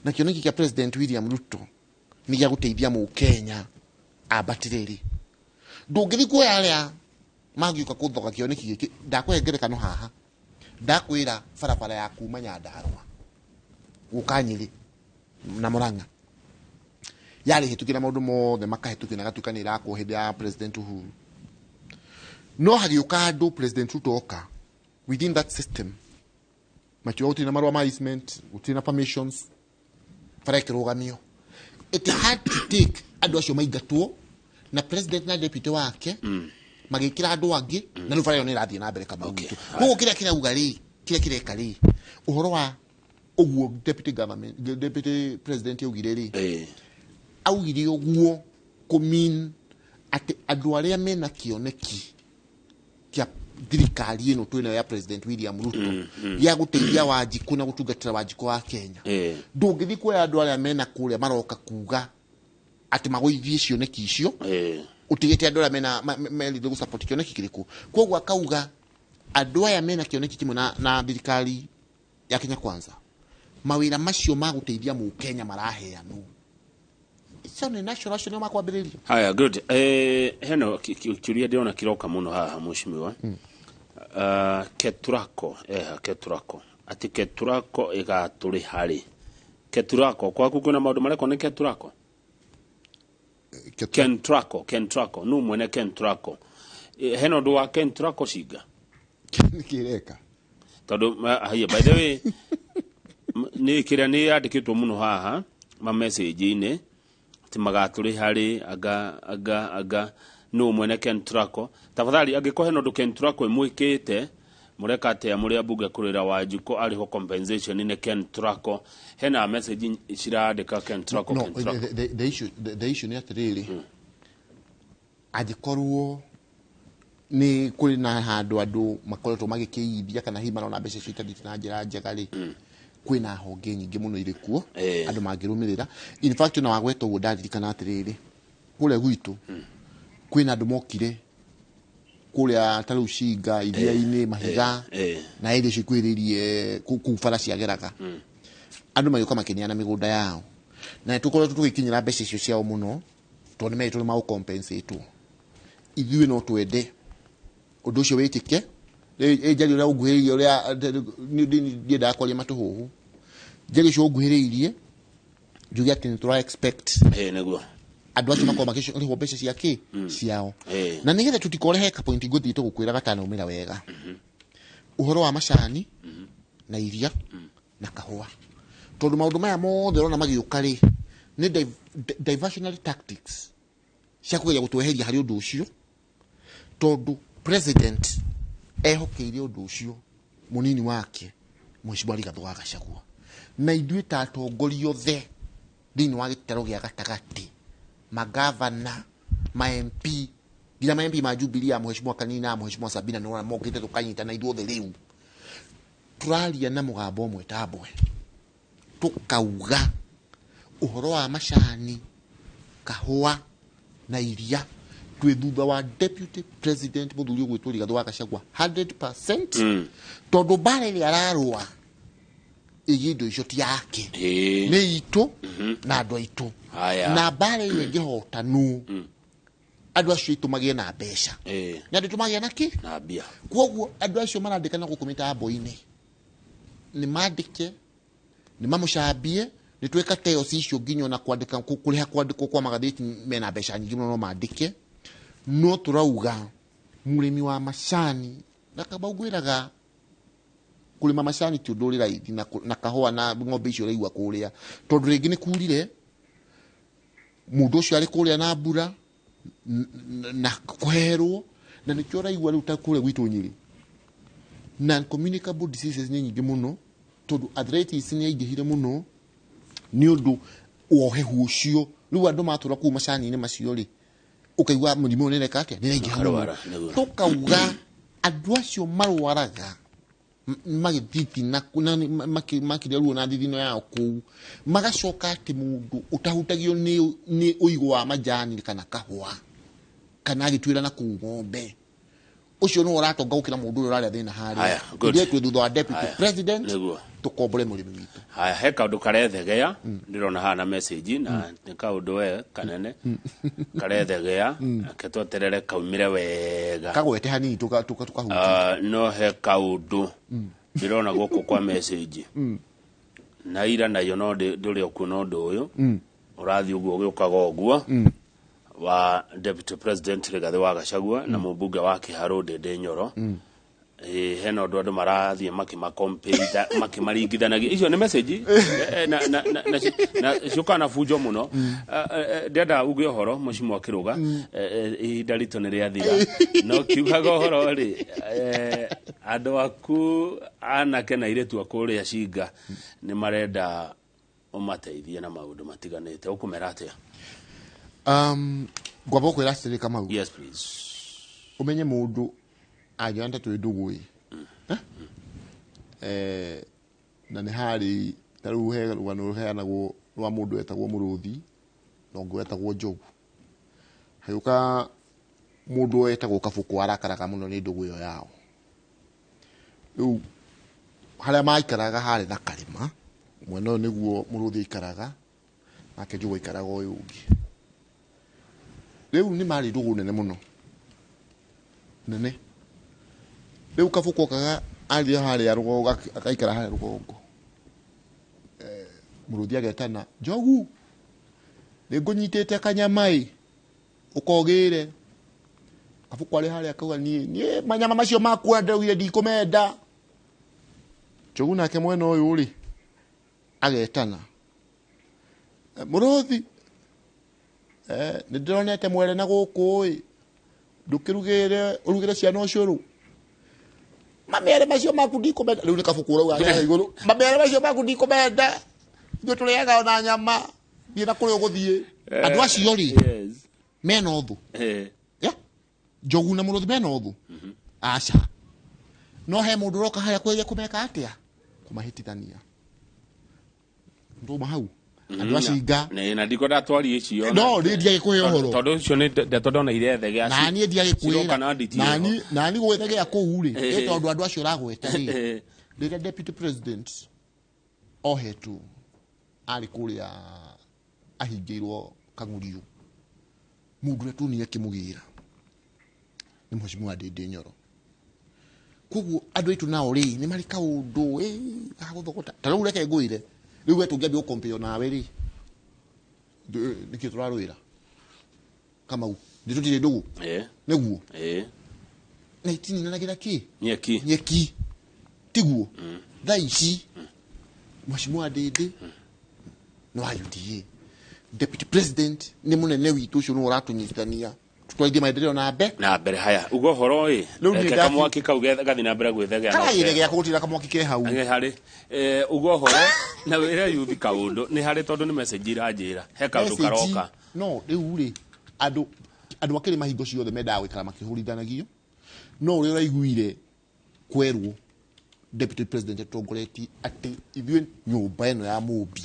na kĩoneki kĩa President William Ruto nĩ gĩa gũteithia mũkenya ambatĩre rĩ, ndũngĩthiĩ kuoya arĩa mangĩũka kũthoga kĩoneki gĩkĩ. Ndakũhe ngerekano haha, ndakwĩra barabara ya kuma Nyandarũa gũka Nyĩrĩ na Murang'a yarĩ hĩtũkĩra maũndũ mothe makahĩtũkio na gatuĩka nĩ ĩrakwo hĩndĩ ya President Uhuru. No hagĩũka andũ President Ruto oka within that system makiuga gũtirĩ na marũa ma easement, gũtirĩ na permissions, bara ĩkĩrũgamio. It had to take andũ acio maingatwo na president na deputy wake magĩkĩra andũ angĩ, na rĩu bara ĩyo nĩ ĩrathiĩ na mbere Kamau witũ. Koguo kĩrĩa kĩrauga rĩ, kĩrĩa kĩreka rĩ, ũhoro wa ũguo deputy government, deputy president augire rĩ, augire ũguo kũmean atĩ andũ arĩa mena kĩoneki kĩa thirikari ĩno twĩnayo ya President William Ruto gĩa gũteithia Wanjikũ na gũtungatĩra Wanjikũ wa Kenya, ndũngĩthiĩ kuoya andũ arĩa mena kũrĩa maroka kuga atĩ magũithie cioneki icio ũtigĩte andũ arĩa mena merĩte gũsupport kĩoneki kĩrĩkũ. Koguo akauga andũ aya mena kĩoneki kĩmwe na thirikari ya Kenya Kwanza, mawĩra macio ma gũteithia mũkenya maraheanwo icio nĩ national, acio nĩo makwambĩrĩrio. Haya, good. Heno kiuria ndĩrona kĩroka mũno haha mheshimiwa. Keturako, Keturako. Ati Keturako ĩgatũrĩha rĩ? Keturako, kwaku kwĩna maũndũ marekwo nĩ Keturako? Kentraco, Kentraco, nũ mwene Kentraco? Hena ũndũ wa Kentraco Cinga? Nĩkĩ ĩreka? Tondũ haya, by the way, nĩ kĩrĩa nĩ yandĩkĩtwo mũno haha ma message-inĩ atĩ magatũrĩha rĩ, anga anga anga nũ mwene Kentraco. Tafadhali angĩkorwo hena ũndũ Kentraco ĩmwĩkĩte, mũreka atĩa mũrĩ ambunge kũrĩra Wanjikũ arĩhwo compensation nĩ Kentraco? Hena message cirandĩka Kentraco. No, Kentraco. the issue nĩ atĩrĩrĩ, angĩkorwo nĩ kũrĩ na handũ andũ makoretwo magĩkĩithia kana hihi marona mbeca icio itathiĩte na njĩra njega rĩ, kwĩna honge nyingĩ mũno irĩ kuo andũ mangĩrũmĩrĩra. In fact, ona wagweta ũguo ndaririkana atĩrĩrĩ, kũrĩa gwitũ kwĩna andũ mokire Kũrĩa ta rĩu Cinga iria-inĩ mahiga na area icio ikuhĩrĩirie kũu bara ciageraga. Andũ magĩũka makĩneana mĩgũnda yao na nĩ tũkoretwo tũgĩkinyĩra mbeca icio ciao mũno tondũ nĩ merĩtwo nĩ magũ-compensate-wo. Ithuĩ no twende ũndũ ũcio wĩkĩke. Njeri ũrĩa ũnguhĩrĩirie ũrĩa ndiendaga kwaria matũhũhũ, Njeri ũcio ũnguhĩrĩirie njuge atĩ nĩ tũra expect Nĩguo andũ acio makorwo makĩrĩhwo mbeca cia kĩ ciao na nĩgetha tũtikorehe ka point ngũthiĩte gũkwĩra gatanaumĩra wega. Ũhoro wa macani na iria na kahũa, tondũ maũndũ maya mothe ũrona magĩũka rĩ nĩ diversionary tactics cia kũgeria gũtweheria harĩ ũndũ ũcio, tondũ president ehokeire ũndũ ũcio mũnini wake Mheshimiwa Rigathĩ wa Gachagua, na ithuĩ ta atongoria othe thĩinĩ wa gĩtarũ gĩa gatagatĩ, magavana, ma MP, nginya ma MP ma Jubilee ya Mheshimiwa Kanini na Mheshimiwa Sabina nĩ mokĩte tũkanyitana ithuothe rĩu tũraria na mũgambo ũmwe ta mbwe, tũkauga ũhoro wa macani, kahũa na iria twĩ thutha wa deputy president mũthuri ũgwĩtwo Rigathĩ wa Gachagua 100%, tondũ mbara ĩrĩa ararũa ĩgiĩ indo icio ti yake, nĩ itũ na andũ aitũ, na mbara ĩyo ĩngĩhotanwo andũ acio aitũ magĩe na mbeca na andũ aitũ magĩe na kĩ na mbia. Koguo andũ acio marandĩkana gũkũ mĩtambo-inĩ nĩ mandĩke, nĩ mamũcambie, nĩ twĩka chaos icio nginya ona kwandĩka kũrĩha kwandĩkwo kwa magathĩti mena mbeca nyingĩ mũno no mandĩke, no tũrauga mũrĩmi wa macani na kaba ngwĩraga kũrĩma macani ti ũndũ ũrĩ raithi na kahũa na ng'ombe icio ũraigua kũrĩa, tondũ rĩngĩ nĩ kurire mũndũ ũcio arĩ kũrĩa na mbura na kũherwo, na nĩkĩo ũraigua rĩu ta kũrĩa gwitũ Nyĩrĩ non-communicable diseases nĩ nyingĩ mũno, tondũ arthritis nĩ yaingĩhire mũno nĩ ũndũ wa ũhehu ũcio. Rĩu andũ matũra kũu macani-inĩ macio rĩ, ũkaigua mũrimũ ũyũ nĩreka atĩa, nĩraingĩha mũno. Makarwara, nĩguo. Tũkauga andũ acio marwaraga magĩthithina makĩrĩa ruo na thithino yao kũu, magacoka atĩ mũndũ ũtahutagio nĩ ũigũ wa majani kana kahũa kana agĩtuĩra na kũu ng'ombe, ũcio nĩwe ũratonga gũkĩra mũndũ ũrĩa ũrarĩa thĩna harĩa. Haya, good. Ithuĩ twĩ thutha wa deputy Haya, president, nĩguo. tũkombore mũrĩmi witũ. Haya, he kaũndũ karethegea ndĩrona haha na message na nĩ kaũndũ we kanene karethegea, reke tweterere kaumĩre wega, kagwete hanini tũkahutia. No he kaũndũ ndĩrona gũkũ kwa message na ira nayo no ndũrĩ okuona ũndũ ũyũ ũrathiĩ ũguo ũgĩũkaga ũguo wa deputy president Rigathĩ wa Gachagua na mũmbunge wa Kĩharũ Ndĩndĩ Nyoro. Hena ũndũ andũ marathiĩ makĩmaringithanagia icio nĩ message na ciũkaga na bunjo mũno. Ndĩrenda uge ũhoro Mheshimiwa Kĩrũga, ihinda ritũ nĩ rĩathira, no kiugaga ũhoro rĩ, andũ aku anake na airĩtu a kũrĩa Cinga nĩ marenda ũmateithie na maũndũ matiganĩte, ũkũmera atĩa? Ngwamba gũkwĩra atĩrĩ Kamau. Yes please. Ũmenye mũndũ angĩona ta twĩ ndũgũ ĩ, na nĩ harĩ ta rĩu he rũgano rũheanagwo rwa mũndũ wetagwo mũrũthi na ũngĩ wetagwo njogu. Hagĩũka mũndũ wetagwo kabũkũ arakaraga mũno nĩ ndũgũ ĩyo yao. Rĩu harĩa maikaraga harĩ na karĩma, mwena ũyũ nĩguo mũrũthi aikaraga nake njogu aikaraga ũyũ ũngĩ. Rĩu nĩ marĩ ndũgũ nene mũno nene. Rĩu kabũkũ okaga athiĩ harĩa rũgongo, agaikara harĩa rũgongo. Mũrũthi agetana, njogu nĩngũnyitĩte kanyama ĩ, ũkogĩre. Kabũkũ arĩ harĩa akauga niĩ manyama macio makua ndaugire ndikũmenda. Njogu nake mwena ũyũ rĩ agetana, mũrũthi nĩ ndĩronete mwere na gũkũ ĩ, ndũkĩrugĩre ũrugĩre ciana ũcũrũ. Mamere macio maku ndikũmenda. Rĩu nĩ kabũkũ ũrauga haha igũrũ, mamere macio maku ndikũmenda, ithuĩ tũrĩaga ona nyama, thiĩ na kũrĩa ũgũthiĩ. Andũ acio rĩ, mena ũthũ. Njogu na mũrũthi mena ũthũ. Aca. No he mũndũ ũroka harĩa kũgeria kũmeka atĩa, kũmahĩtithania. Ndũma hau. Andũ acinga na ndikwenda twarie icio. No nĩ ndiagĩkũhe ũhoro. Tondũ ũcio nĩ ndeto ndona irethegea. Na niĩ ndiagĩkwĩra. Na niĩ gwĩthegea kũu rĩ, ĩ tondũ andũ acio ũragweta rĩ. Rĩrĩa deputy president ohetwo arĩ kũrĩa ahingĩirwo Kang'urio, mũndũ ũrĩa tuonire akĩmũgĩra nĩ Mheshimiwa Ndindi Nyoro. Koguo andũ aitũ nao rĩ nĩ marĩ kaũndũ gagũthogota. Ta rĩu reke ngwĩre, rĩu we tũngĩambia gũkompeo nawe rĩ, nĩkĩ tũrarũĩra Kamau? Nĩ tũtirĩ ndũgũ? Nĩguo na itininanagĩra kĩ nyeki, tiguo? Thaa ici Mheshimiwa Ndindi nĩ wa UDA, deputy president nĩ mũnene witũ ũcio nĩwe ũratũnyitithania tũtwarithie maendeleo na mbere. Haya ugo horo ĩ kamwaki kau gathi na mbere gwĩthegea. Karagĩthegea kũgũtira kamwaki ke hau harĩ ugo horo na wĩre yuthi kaũndũ nĩ harĩ tondũ nĩ message iranjĩra he kaũndũ karoka. No rĩu rĩ andũ akĩrĩ mahingo ciothe mendaga gũikara makĩhũrithanagio, no ũrĩa ũraiguire kwerwo deputy president atongoretie atĩ ithuĩ nyũmba ĩno ya Mũmbi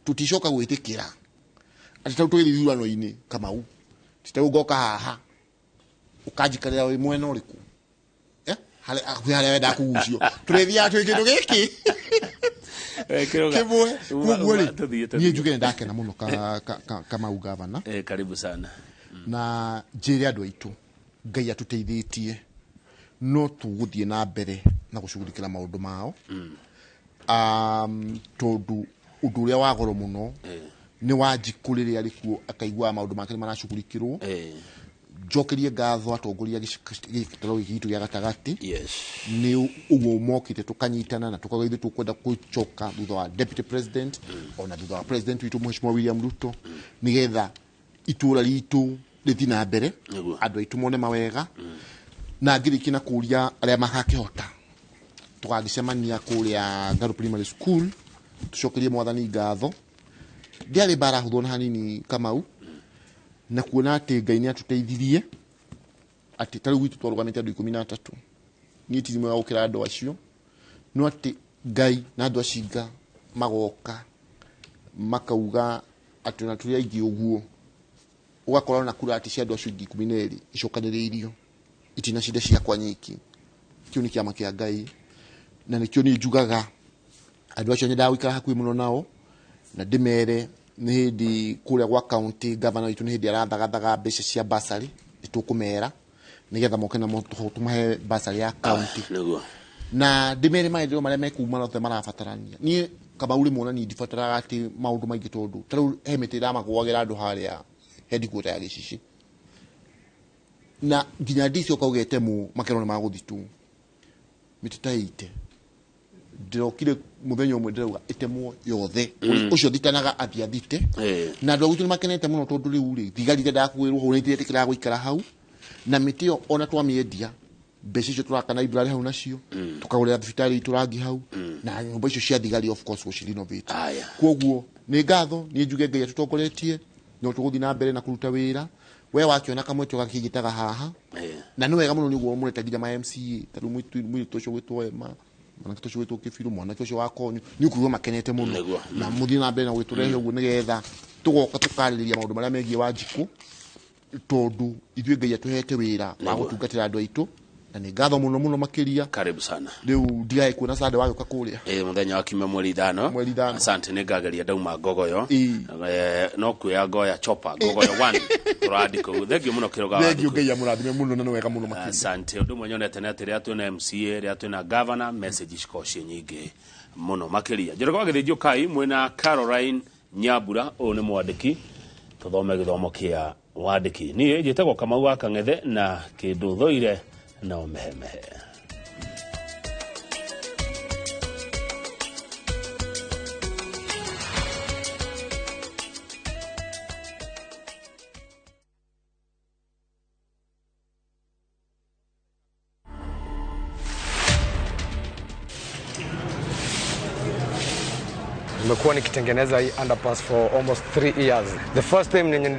tũticoka gwĩtĩkĩra atĩ tau tũgĩthiĩ ithurano-inĩ Kamau titau ngoka haha ũkanjikarĩra wĩ mwena ũrĩkũ harĩa wendaga kũgucio tũrĩthiaga twĩ kĩndũ gĩkĩ kĩmwe. Koguo rĩ niĩ njuge nĩ ndakena mũno Kamau gavana. Karibu sana. Na njĩre andũ aitũ Ngai atũteithĩtie no tũgũthiĩ na mbere na gũcugurikĩra maũndũ mao, tondũ ũndũ ũrĩa wa goro mũno nĩ Wanjikũ rĩrĩa arĩ kuo akaiguaga maũndũ make nĩ maracugurikĩrwo. Njokerie ngatho atongoria gĩtarũ gĩkĩ gitũ gĩa gatagatĩ nĩ ũguo mokĩte tũkanyitana na tũkauga ithuĩ tũkwenda gũcoka thutha wa deputy president ona thutha wa president witũ Mheshimiwa William Ruto, nĩgetha itũra ritũ rĩthiĩ na mbere, andũ aitũ mone mawega. Na ngĩrĩkia na kũria arĩa magakĩhota tũgagĩcemania kũrĩa Ngaru Primary School tũcokerie mwathani ngatho. Ndiarĩ mbara hũthũ na hanini Kamau, na kuona atĩ Ngai nĩ atũteithirie atĩ ta rĩu gwitũ twarũgamĩte andũ 13, niĩ ti mwega gũkĩra andũ acio, no atĩ Ngai na andũ acinga magoka makauga atĩ ona tũrĩ aingĩ ũguo, ũgakora ona kura atĩ cia andũ acio ingĩ 12 icokanĩrĩirio itina cinda ciakwa nyiki. Kĩu nĩ kĩama kĩa Ngai, na nĩkĩo niĩ njugaga andũ acio nyendaga gũikara hakuhĩ mũno nao na ndĩmere nĩ hĩndĩ kũrĩa gwa county governor witũ nĩ hĩndĩ arathagathaga mbeca cia bursary, nĩtũkũmera nĩgetha moke na tũmahe bursary ya county. Na ndĩmere maendeleo marĩa mekuma othe marabatarania. Niĩ Kamau rĩmwe ona niĩ ndibataraga atĩ maũndũ maingĩ tondũ ta rĩu he mĩtĩ ĩramagũagĩra andũ harĩa headquarter ya Gĩcici, na nginya DC ũkauga ĩtemwo makerwo nĩ magũthiĩ mĩtĩ ta ĩite. Ndĩrokire mũthenya ũmwe ndĩrauga ĩtemwo yothe, ũcio thitanaga athiĩ athite. Na andũ a gwitũ nĩ makenete mũno tondũ rĩu rĩ thigari irendaga kũgĩrwo hau na itiretĩkĩraga gũikara hau, na mĩtĩ ĩyo ona twamĩendia mbeca icio tũraka library hau nacio tũkagũrĩra thibitarĩ itũ rangi hau na nyũmba icio cia thigari of course gũcirenovate. Koguo nĩ ngatho niĩ njuge Ngai atũtongoretie no tũgũthiĩ na mbere na kũruta wĩra. We wakĩona kamweke gakĩnjĩtaga haha na nĩ wega mũno nĩguo mũreta nginya ma MCA ta rĩu mũirĩtu ũcio gwĩtwo Emma, mwanake ũcio gwĩtwo Kĩbirũ, mwanake ũcio wa Konyo, nĩ ũkũigua makenete mũno na mũthiĩ na mbere na gũgĩtũrehe ũguo nĩgetha tũgoka tũkarĩrĩria maũndũ marĩa megiĩ Wanjikũ, tondũ ithuĩ Ngai atũhete wĩra wa gũtungatĩra andũ aitũ na nĩ ngatho mũno mũno makĩria. Karibu sana. Rĩu ndigae kuona Sunday wagĩũka kũrĩa mũthenya wa kiumia mweri 5. Asante, nĩ ngageria ndauma Ngogoyo no kuoya ngoya chopa Ngogoyo 1 tũrandi kũu. Thengiũ mũno Kĩrũga wa Thengiũ, Ngai amũrathime mũno na nĩ wega mũno makĩria. Asante. Ũndũ ũmwe nyonete nĩ atĩ rĩrĩa twĩna MCA, rĩrĩa twĩna governor, message cikoragwo ciĩ nyingĩ mũno makĩria. Njoroge wa Gĩthĩnjũ Kai mwĩna Caroline Nyambura, ũyũ nĩ mwandĩki, tũthome gĩthomo kĩa wandĩki. Niĩ njĩtagwo Kamau wa Kang'ethe na kĩndũ thũire no mehemehe. Nimekuwa nikitengeneza hii underpass for almost 3 years. The first time nenye